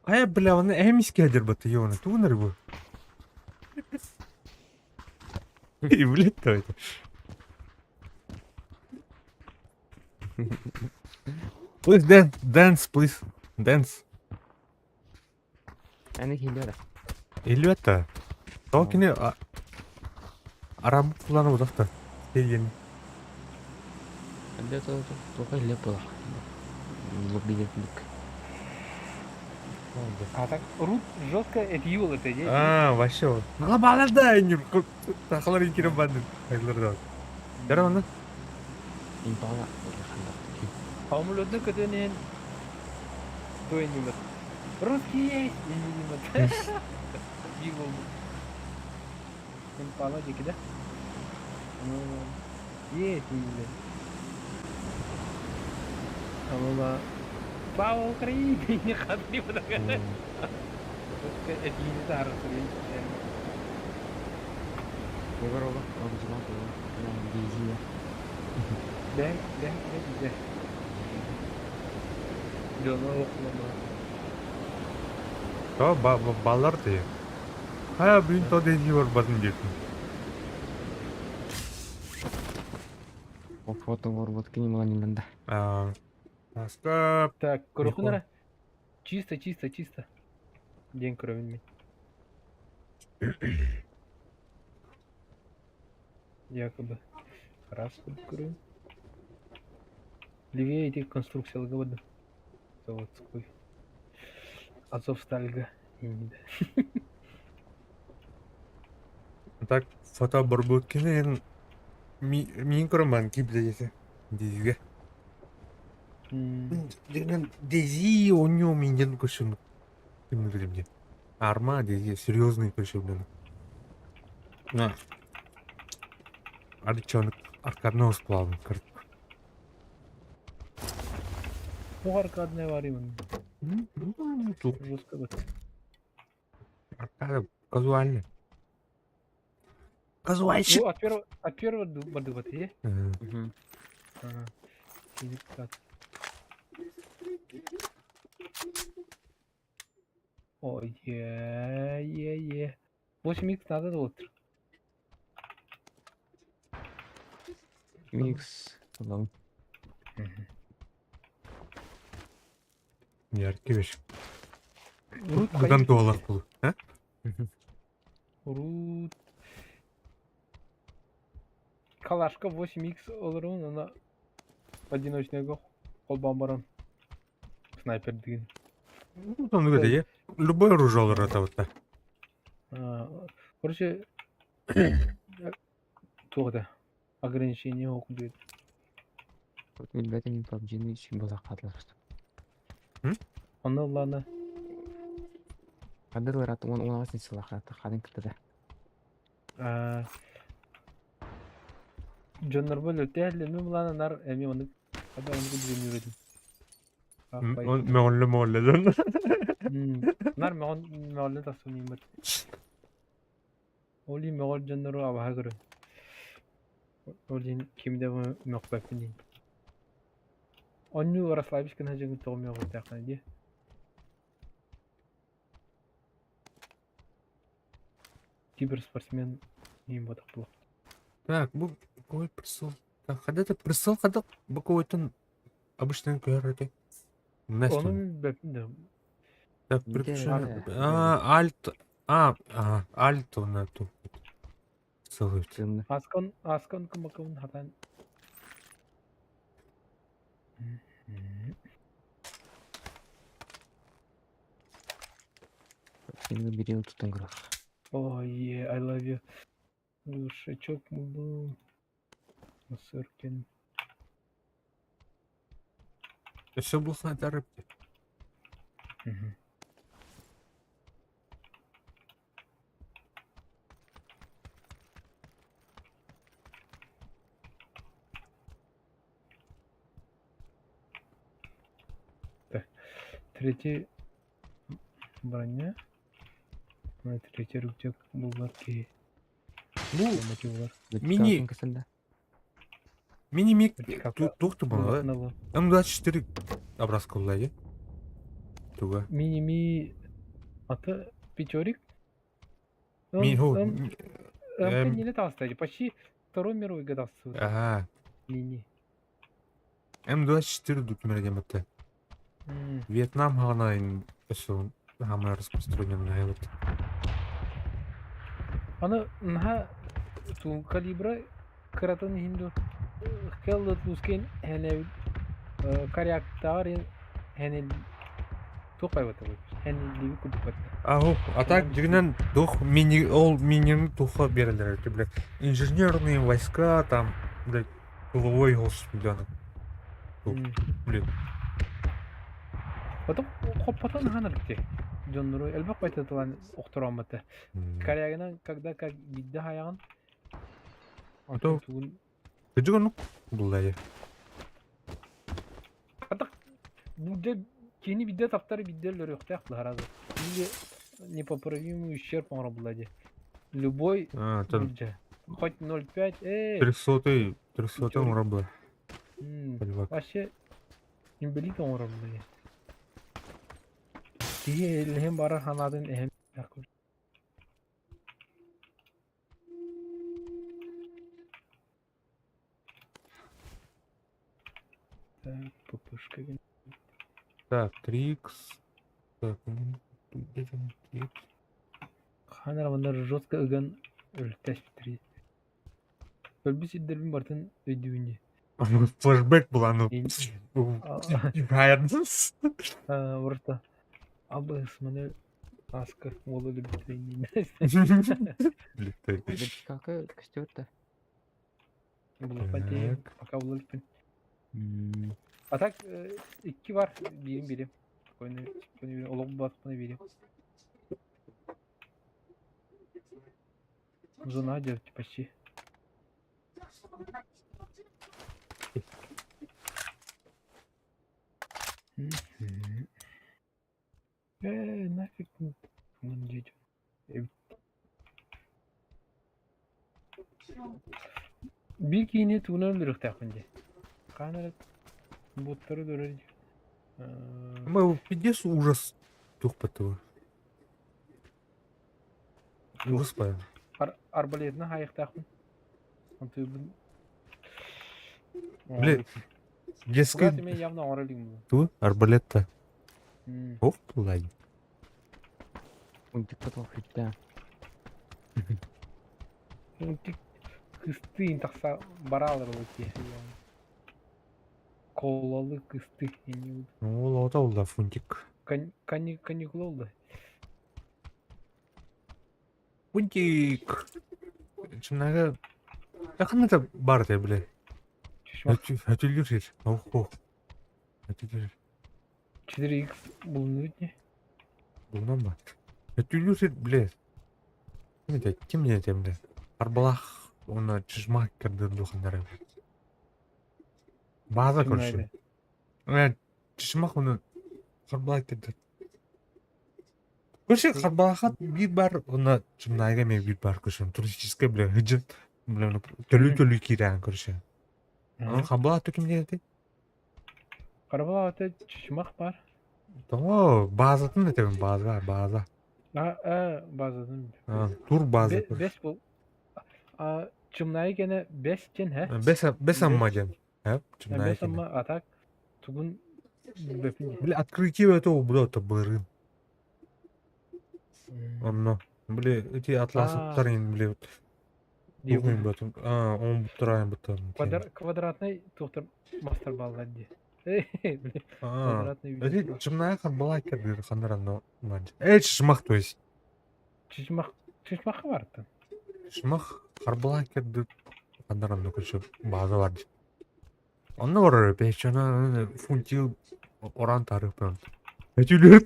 Хайа бля, оны эмискэ дербаты ёна, тугун бу? И блядь, то это. Please dance, dance, please. Dance. Аны хилера. Илүөтэ. Тоҕо кини арам куланы удахта. Тиийэн. Әлде тоға иле була. Лобби курдук. А так Рут жестко этиюл это де. А, вообще вот. Балада, не тахалар инкире бандын. Айлар да. Яра онна. Импала. Хамлөднө көтөнен туйнымыт. Русский есть, иннимыт. Бигол. Импала деки да? Есть, инде. Амала Слава Украине! Не хадри Этиини таһара суруйан. Егор оба, обзывал его. Дизия. Бэҥ, бэҥ, бэҥ, Дьоно оҕолоно. То баллар ты. Хайа блин то дези барбатын диэтин. О фото барбат кини маланинанда. А, Аска Так, көрөхүн Чисто, чисто, чисто. Диэн көрөбүн мин. Якобы. Раз көрөбүн. Левее ити конструкцияларга бардым. Заводской. Азовстальга. Так, фото барбыт кини миин көрөн кип десе. Дизге. Дегенен дези оньо минден көшүн. Ким билем де. Арма дези серьезный көшүн. На. Арчон аркадный сплавын кырт. Ну аркадная варимын. Тут Жестко вот. аркада казуально. Казуальщик. Ну, от первого барды вот, е? Ага. Ой, е, е, е. 8х надо вот. Микс. Потом. Яркий вещь. Рут Будан туалах был. А? Рут. Калашка 8х олорун, она одиночный холбан баран. Снайпер деген. Ну, там где Любое оружие олар это вот так. Короче, туғда ограничение оқып Вот ребята не PUBG еще была хатлар. Оны ладно. Кадырлар ат он он алсын сылахат хадын кытыда. Дьоннор бу өтөһөллө мен булаана нар эми ону хада ону билген үрөдүм. Мөҕүллэ мөҕүллэ Нар мөҕөн мөҕүллэ тахсымыймыт. Оли мөҕөр дьоннору абаһа көрө. Олин кимде мөхпөппүн дин. Онню расслабиш гына жыңы тоҕу мөҕүртэххэ дии. Киберспортсмен ним ботах булах. Так, бу какой прицел? Так, когда ты прицел, когда боковой-то обычно көрөтө. Ону билбэппин да. Так, переключение. А, альт. А, а, альт на ту. Целый. Аскон, аскон кымыкын хатан. Сені бириэл тутан көрөх. Oh yeah, I love you. Глушачок был. Сыркин. Өссө булсан этэр Так, третий броня. Третий рюкзак буллар киһи. Бу мини мини-миг туох тубала М24 образка булла Туга. Мини-ми аты пятерик? Ми Не летал, кстати, почти Второй мировой годался. Ага. Мини. М24 документ диэмэтэ. Вьетнам хаҕана өссө самая распространенная вот. Аны наһаа туу калибра кыратын иһин дуо Хеллотлускен хэнэбит коряктааҕар хэнэл туох байбата хэниллиби курдук барда. Аһу, а так дьиҥинэн туох мини ол минины туха биэрэллэр эти, блядь, инженерные войска там, блядь, тыловой госпиталь. Блин. Потом хоппотон хаанарыкти. Дьоннору элбэх байтатылан охторооммата. Корягынан когда как бидде хайаҕын А то кыдьык оннук буллайы. Атак бу кини бидде таптары бидде өлөрүөхтээх сразу. Или непоправимый ущерб оҥоро булла дии. Любой А, там хоть 0,5, трехсотый, трехсотый оҥоро була. Вообще инбэлиит оҥоро була дии. Киһи элэһин барар санаатын эһэм Так, ППшка. Так, 3х. Так, где там 3х? Ханара манна жестко ыган өлтөс три. Өлбүт сирдэрбин барытын өйдүүбүн дии. Флешбэк была, ну. Просто абыс маны аска уолу өлбүт Какая костер-то? Пока булалпын. А так икки бар биирин биэрим. Олох баспаны биэрим. Зона делать почти. Нафиг нам дети. Биир киһини тугунан өлөрүөхтээхпин дии. Хаан эрэ буоттары өлөрөр дии. Мы пиздец ужас туох Ужас павел. Арбалетынан хаайыахтаахпын. Онтуйбун Блин, детский... Кугас эмиэ явно оҥоро илигим. Ту? Арбалет-то. Ох, ладно. Унтик потом да. Унтик кыстыын тахса бараалар ол киһи. Кололы кысты. Ну, ол ол да фунтик. Каникулы олды. Фунтик. Чыннага Якын это бар да, бля. Өтүлүр сир. Ох, ох. Өтүлүр. 4х булунут не? Булунан ба. Өтүлүр сир, бля. Ким это? Ким не это, бля? Арбалах, оны чижмак кірді духандары. База, короче. Чижмак оны харбалах кірді. Короче, харбалахат биир бар, оны чымнайга мен биир бар, короче, туристическая, бля, хыджын, бля, төлүү-төлүү киирэн, короче. Оны харбалах ким диэти? Харбалах это чычымах бар. Тоҕо базатын этэбин, база, база. А, базатын. Тур база. Бес бол. Чымнаайы кэнэ бэс диэн һэ? Бэс бэс амма диэн. Һэ, Чымнаайы Бэс кэнэ. амма а так тугун билбэппин дии. Били открытие это бу это бырын. Онно. Били эти атласыттар ин били тугун бөтүн. А, он буттарайын буттарын. Квадратный тухтар мастер баллар дии. Били квадратный Эти Чымнаайы харбалай кэрдир ханнар онно. Эй, чымах то есть. Чычмах чычмахха бартын. Чымах харбалай кэрдир ханнар онно короче база бар. Онно барар печена фунтил оран тарых прям. Эти люди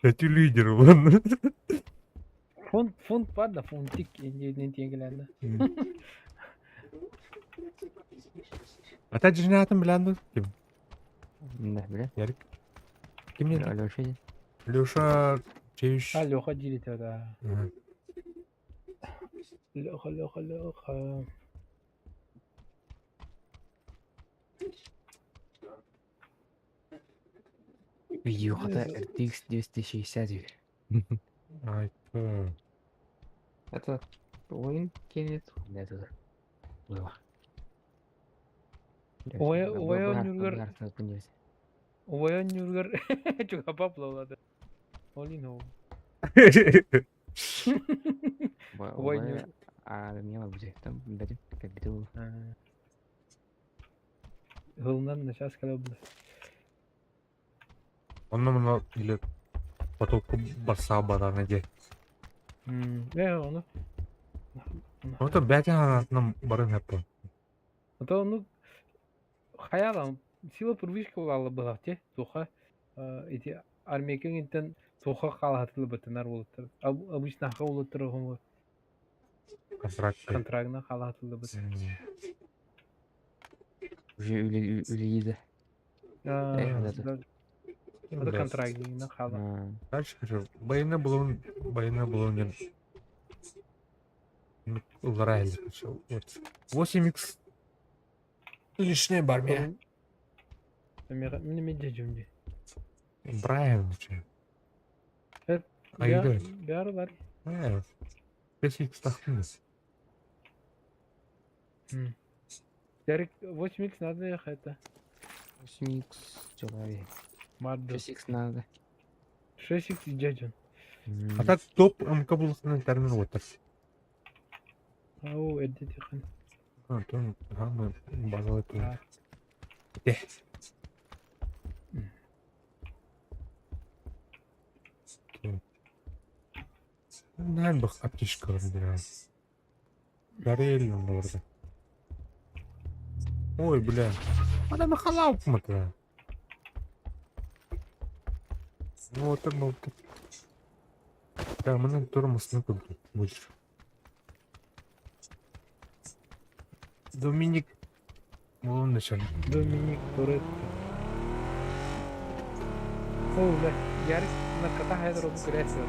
Эти лидеры вон. Фунт фунт бар да фунтик диэн тиэҥкилээннэ. А та дьиҥнээтин билэн дуу? Ким? Да, бля. Ярик. Ким диэн? Алеша диэн. Леша Чевич. А Леха диир да. Леха, Леха, Леха. Видеохата RTX 260 Ай, Это ойын кенет. Это было. Ой, ой, онньугар Ой, онньугар чугапа буоллата. Ол иһин Ой, Ой, а меня будет там бәдим, как биту. Ылынан начаас кэлэ булла. Онно мына или потолку барса барана де. Э, ону. Ото бәтин анатынан барын хэппэ. Ото ону хайаалам сила привычка буолла быһах те туха ити армейка интен туха хаалаһатылы бытынар буолуттар. Обычно аха улуттар оһомо Контракт. контрактна хаалаһатылы быт. Уже үлелиде. Это контрактна хаала. Дальше хочу. Байына булун, байына булун ыллара Вот. 8x лишнее бар меня. Мен мен дежүмди. Брайан че. Айда. Бәрі бар. 5x тахтыңыз. Ярик 8x надо это. 8x человек. 6x надо. 6x дядюн. А так топ МК булысынан термин отыр. Ау, эдди тихан. А, то гамма базовый пункт. Наверное, бах аптечка разбираю. Горели он орда. Ой, бля. Она махала смотрю. Ну, вот это был. Да, мы на тормоз на будешь. Доминик. Вон начальник. Доминик Торетто. О, бля, Ярик на кота хайдро букресер.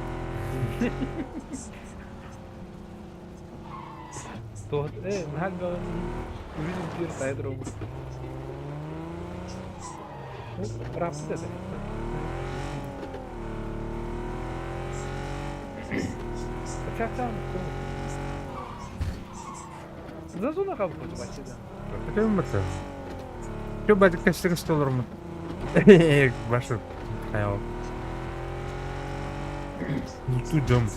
Э, наһаа үһүс биир хайдро Рапсы это. Хотя там За зона хабы бачыда. Хотя это. Что батя костер столом? Баша хаял. Ну тут дом.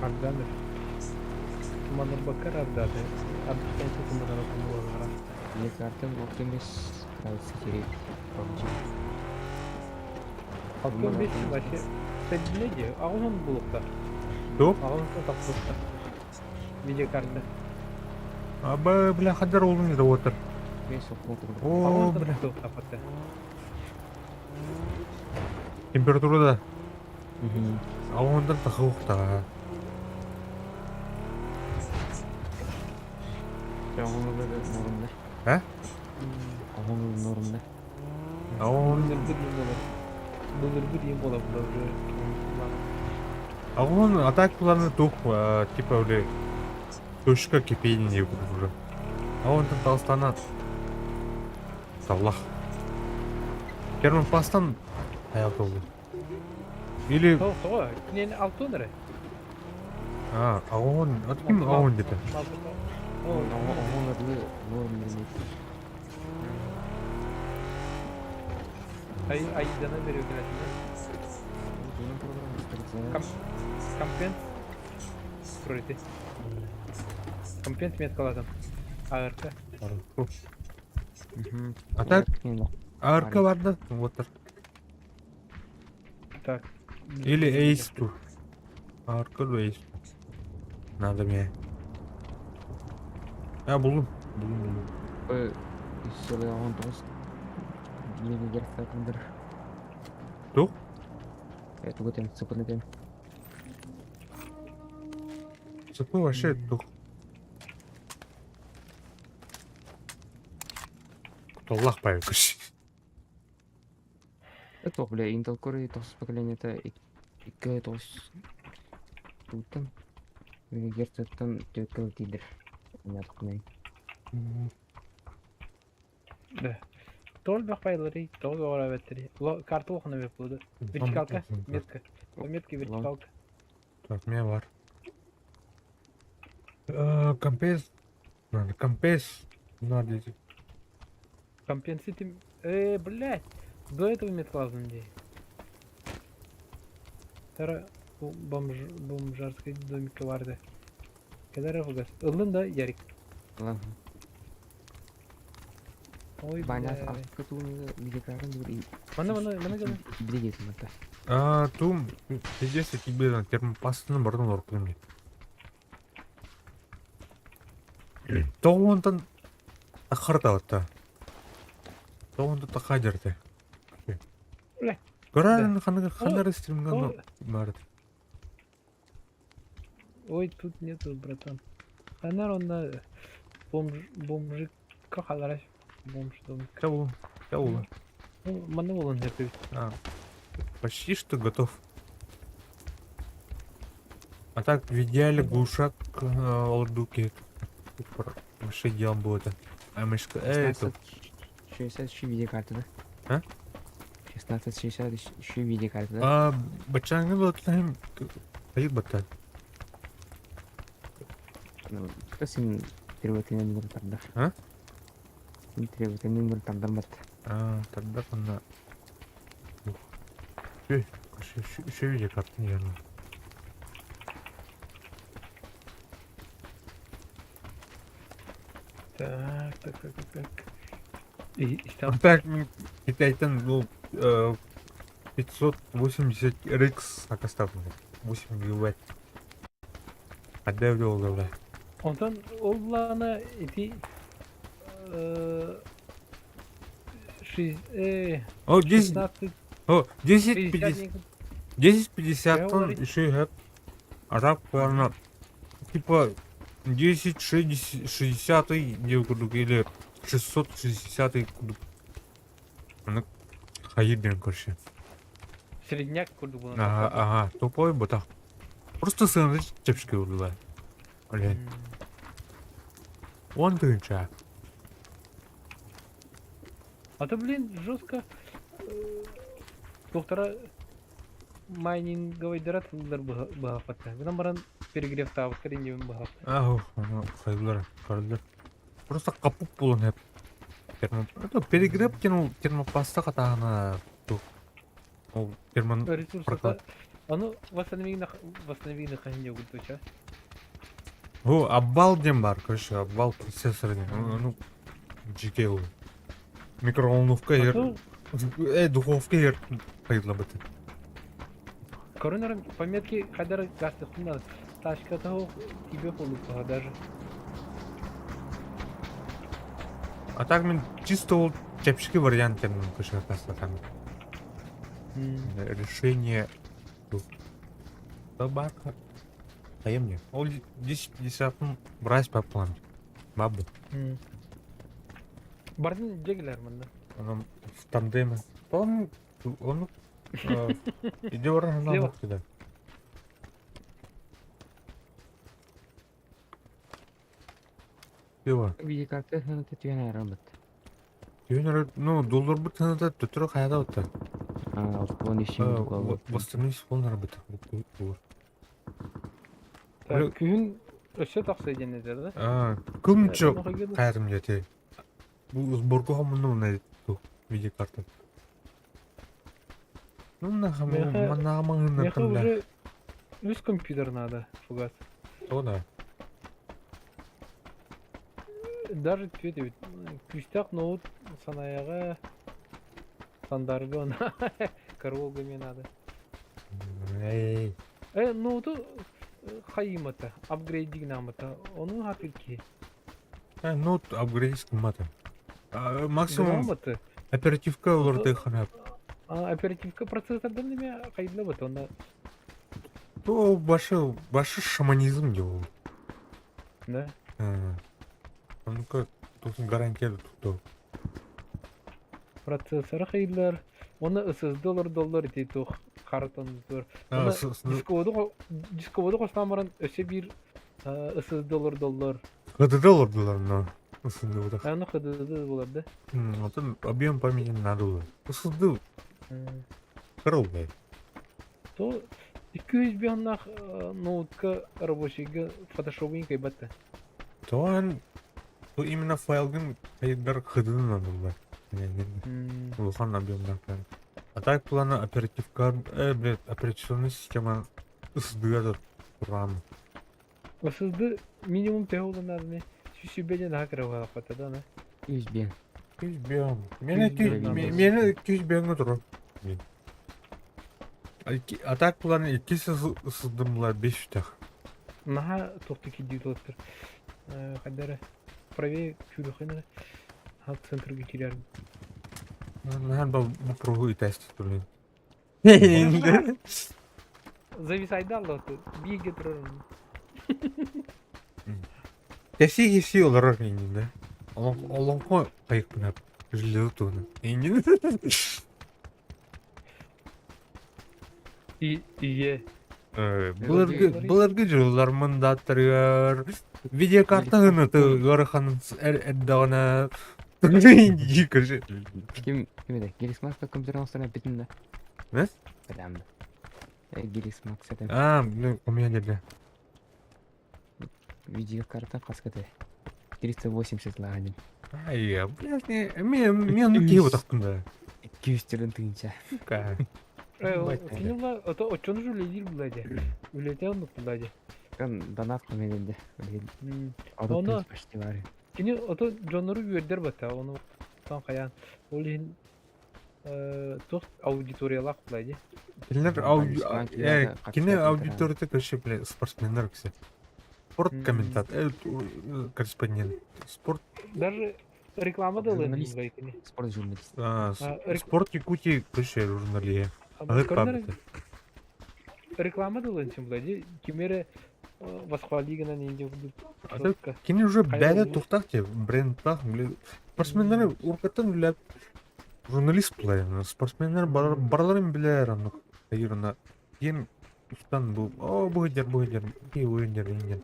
Арданыр. Туманыр бакар ардады. Ардыктан туманыр туманыр. Мне карта Оптимус нравится теперь. PUBG. Алтын бес вообще сәдиледи. Ағын булукта. Туп? Ағын тапсырта. Видеокарта. А бля хадар олын да отыр. Бес оқу О, бля. Температура да. А ондан тахуқта. Норумда. А? Ағын норумда. А он Былыргы дейін болады уже. А он атакаларны тух, типа, бля, точка кипения уже. А он там толстанат. Тавлах. Термопластан Хайа толду. Или Тоҕо, тоҕо? Кинини алтын эрэ. А, аҕон, от ким аҕон дете? Оҕолору лор миллиметр. Ай айдана берүүкэлэтинэ. Компенс Пройти. Компенс меткалатым. АРК. А так, АРК бар да? Вот Так. Или Ace 2. АРК да Ace 2. Надо мне. Я булдум. Булдум, булдум. 319 мегагерц. Туох? Тугу этим, цыпын этим. Цепы вообще туох. Куталлах павикаш. Это, бля, Intel Core тоҕус поколениета икки тоҕус туттан мегагерцаттан түөрткэ тиийдер. Понятно. Да. Тоҕо элбэх файлары, тоҕо оҕоробэттери. Карта улахана бэп буолду. Вертикалка, метка. Метка вертикалка. Так, мне бар. Компес. Надо компес. Надо. Компенситим. Блядь. До этого метка дии. Тара бомж, бомжарский домикка барды. Кэлэр фугас. Ыллын да, Ярик? Ладно. Ой, Баня бля. артка тууну видеокартын бир Мана, мана, мана гана. бир это. А, тум, пиздец, тебе термопастаны бардын оркун. Тоҕуонтан таххар. Тоҕуонтан тахха дьэртэ. Бля. Көрөн ханныгы ханнары стримҥа Ой. барыт. Ой, тут нету, братан. Ханар он на бомж, бомжика халараш. Бомж домик. Кого? Кого? Ну, мана болон деп. А, почти что готов. А так, в идеале глушак олордуки. Вообще делом было это. А мышка, это. 60 еще видеокарта, да? А? 1660 еще видеокарта, да? А, бачаңы вот там хайыр бата. Ну, кто син требовательный номер тардар? А? Син требовательный номер тардар бат. А, тогда на. Еще, еще видеокарта, наверное. Так. И там. Так, Китайтан, ну, 580 RX акастав 8 гигабайт. Отдай в бля. Онтон оллана ити О, 10, 16 о, 10, 60 50, 10, 50 тонн еще и гэп. А так, наверное, типа 10, 60, 60 или 660 кудук. Ну, хайден, короче. Средняк курдук буолан. Ага, тупой ботах. Просто сыны чепчики урдулар. Блин. Он тынча. А то, блин, жестко. Доктора майнинговый дырат быһафатта. Гынан баран перегрев таабыттар иннибин быһафта. Ах, ну, хайдылар, хайдылар. Просто капук булан хеп. Термо... Это перегрев кинул термопаста катаана. Ол термо... Ресурсы. Аны восстанови восстанови ханья гудуча. О, обвал дем бар, короче, обвал процессора. Ну, GK. Микроволновка ер. Духовка ер. Хайдла быты. Коронер пометки хайдар гасты хунна. Ташка того тебе полупа даже. А так мен чисто ол чепчики вариант мен короче, там. Решение Табака. Таемне. Ол 10-50 брать по плану. Бабу. Бардын жегилер мында. Он в тандеме. Он он иди оран на Слева. да. Слева. Видеокарта хана түйен айран бат. Түйен ну доллар бут хана төтөрө хайда отта. 63 минут Восстановись полная работа. Так, күһүн өссө тахса диэн этэр да? Кымчы хайатым дьэ Бу сборку хомуннум на видеокарта. Ну нахам Меха уже үс компьютер надо, фугас. То да. Даже түөт эбит. Күүстээх ноут санаяҕа сандарга она караоке мне надо. Эй. Э, ноуту хайымата, апгрейдигнаамата, ону хатыр киһи. Ноут апгрейд гыммата. Максимум оперативка олордыххына. Оперативка процессордан неме хайдылабыт онно. То башы башы шаманизм делал. Да. Ну-ка, тут гарантия тут. Процессоры хайдылар. Оны SSD олордоллор ити туох картон тур. Дисководу дисководу хостоон баран өссө биир SSD олордоллор. HDD олордулар, но SSD Аны HDD булар да. Отон объем памяти надо было. SSD кырылбай. То 200 бианнах ноутка рабочийга фотошобын кайбатта. То он то именно файлгын хайдар HDD надо было. Улахан объемнаах. А так плана оперативка, блядь, операционная система SSD RAM. SSD минимум төһө уланаадыный? Сүүс наһаа кыра да аны. Үс биэн. Үс биэн. Миэнэ 200 биэҥҥэ турар. А так плана икки SSD была 5 үстэх. Наһаа туохту кирдии туоттар. Хайдара правее күүрүхүнэ наһаа центрга киирэр. Наһаа бу тест блин. Зависайда аллоты. Бииргэ турар. Кэси кэси олорор иннинэ. Олоҥхо хайыкпына железо туһунан. Иннин. И ие. Былыргы былыргы дьыллар мындаттарыгар видеокарта гыныты ыарахан эрдэҕинэ короче. Ким ким это? Геликс Макс компьютер оҥостон эппитин да? Э? Билэм да. Геликс Макс это А, ну, у меня не видеокарта хаска 380 ладен. Ай, блядь, не, мен ну киһи утахпын да. 200 тыһыынча. Сука. Кинилар ото оччону же үлэлиир буолла дии. Үлэтэ оннук буолла дии. Донат комедия. Ону почти бар. Кини ото дьоннору үөрдэр бата, ону хайаан. Ол иһин туох аудиториялаах буолла дии. Кинилэр кини аудиторията короче, бля, спортсменнар ксе. Спорт комментатор, корреспондент. Спорт. Даже реклама да Журналист. Спорт журналист. Спорт Якутии, короче, журналист. Реклама да ылын буолла дии. Ким эрэ восхвали гынан инде Кини уже бэйэтэ туохтаах дии, брендтаах, спортсменнар уруккаттан үлэ журналист буолар. Спортсменнар барыларын билэр оннук хайырына киэн устан бу о бу сылдьар бу сылдьар ки уйуннар иннин.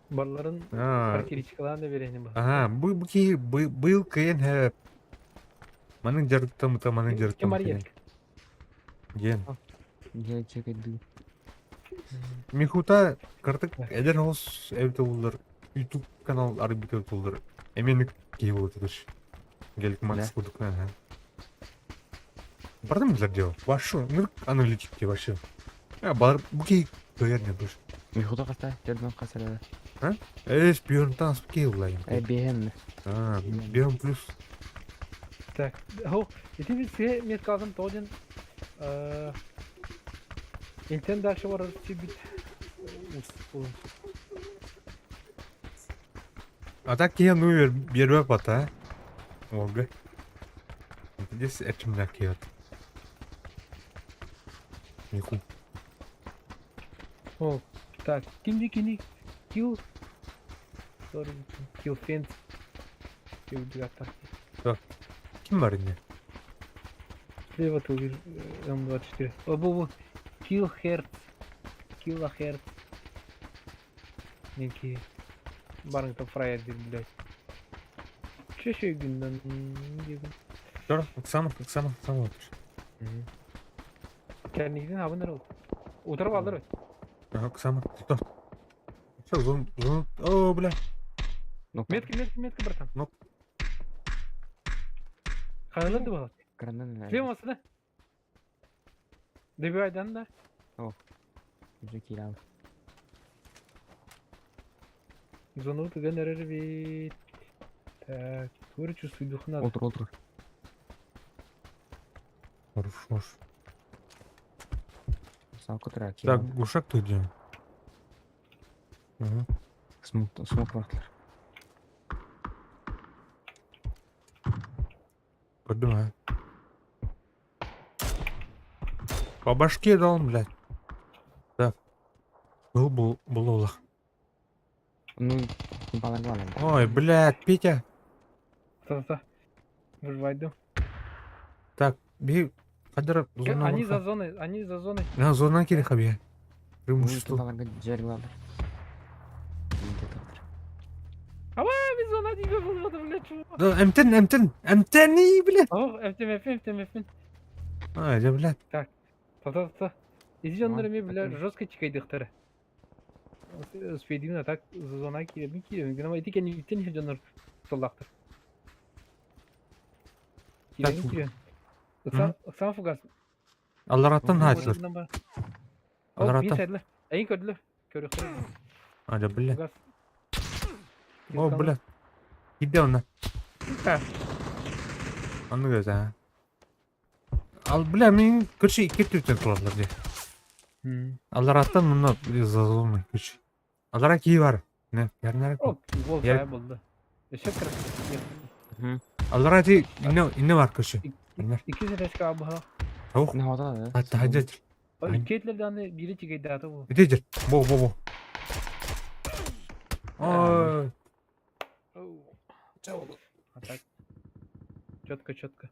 Барыларын характеристикалаан да берэһин Аха, бу бу киһи быйыл кыайан һэ маннык дьарыктаммыта маннык дьарыктаммыта диэн. Я чекайду. Михута кырдык эдэр хос эбитэ буоллар YouTube канал арыйбыта буоллар эмиэ киһи буолуо этэ Гелик Макс курдук аха. Бардым билэр дело. Вообще, ну аналитик вообще. Бар бу киһи кыайар не душ. Михута хаста? Төрдөн хасара. А? Э, шпион киһи булайын. Э, биэһэн. А, биэһэн плюс. Так, хо, ити бир сыһа меткалатын тоҕо диэн интен дальше барар сирбит уустук. А так киһи ну биэрбэт бата. Уолга. Здесь эрчимнээх киһи Миху. О, так, ким кини? Килл. Килл фенс. Так, ким бар инде? Слева ты увидишь М24. О, бу, бу. Килл Херц. Килла Херц. Некий барыҥ фраер диир, блядь. Че еще гүннэн Тор, Оксана, Оксана, Оксана. Кэнникитин хабын эрэ ол. Утары бааллар ой. Так, сам. Стой. Все, зон, зон. О, бля. Ну, Метка, метка, метка, братан. Ну. Ханалар да буолар. Крандан Слева масына. Добивайдан да. Уже киирал. Зону тыган эрэр бит. Так, тура чувствую дух надо. Отур, отур. Хорош, хорош. Салка тура киирал. Так, глушак ты где? Угу. Смок, смок бартылар. Подумай. По башке дал, блядь. Так. Был, был, был улах. Ну, балар балар. Ой, блядь, Петя. Та-та-та. Выживайдым. Так, би кадр зона. Они за зоной, они за зоной. На зона кири хаби. Преимущество. Баларга жарылалар. А, без зона диге булмады, блядь, чувак. Да, МТН, МТН, МТН, и, блядь. О, МТМФ, МТМФ. А, я, блядь. Та-та-та. Изи оннары ми, бля, Такой. жестко чикайдыхтары. Успейдим так за зона киребин киребин. Гына ити кенни итен жоннор соллактыр. Киребин Так. киребин. Ыксан, ыксан фугас. Аллараттан Ну, хайлар. Аларата. Аллараттан. Эйин көрдүлөр. Көрүктөр. А, да, блядь. Фугас. О, блядь. Иди она. Аны көз, а. Ал, бля, мин көрші икки түртен туралар де. Аллараттан мұны зазылмай көрші. Аллара кии бар. Не, ярнара. О, гол Я- сая болду. Өшө кырк. Аллара ти инне инне бар көрші. Инне. Ики зеречка абыха. Тауық. Не хата да. Хатта хажа. Ай. Икки аны бири чигейди бу. Иде жер. Бо, бо, бо. Ой. А так. Четко, четко.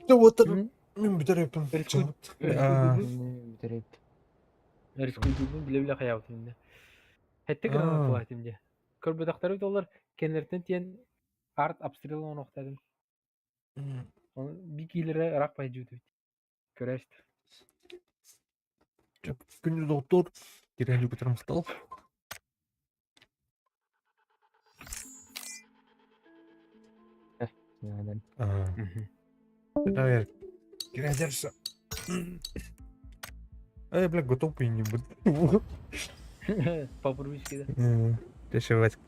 Да вот мен бүтер епім. Рискуй. А. Бүтереп. Рискуйдубун биле биле хаябыт инде. Хетте граната лайтым де. Көрбөдактары доллар кенлертен тиен арт обстрел оноктадым. Би килере рак пай жуту. Көрөштү. Күндү доктор. Кирәли бүтер мактал. А. Давай. Кирәдерся. Эй, бля, готов не буду. По привычке, да. Дешевать.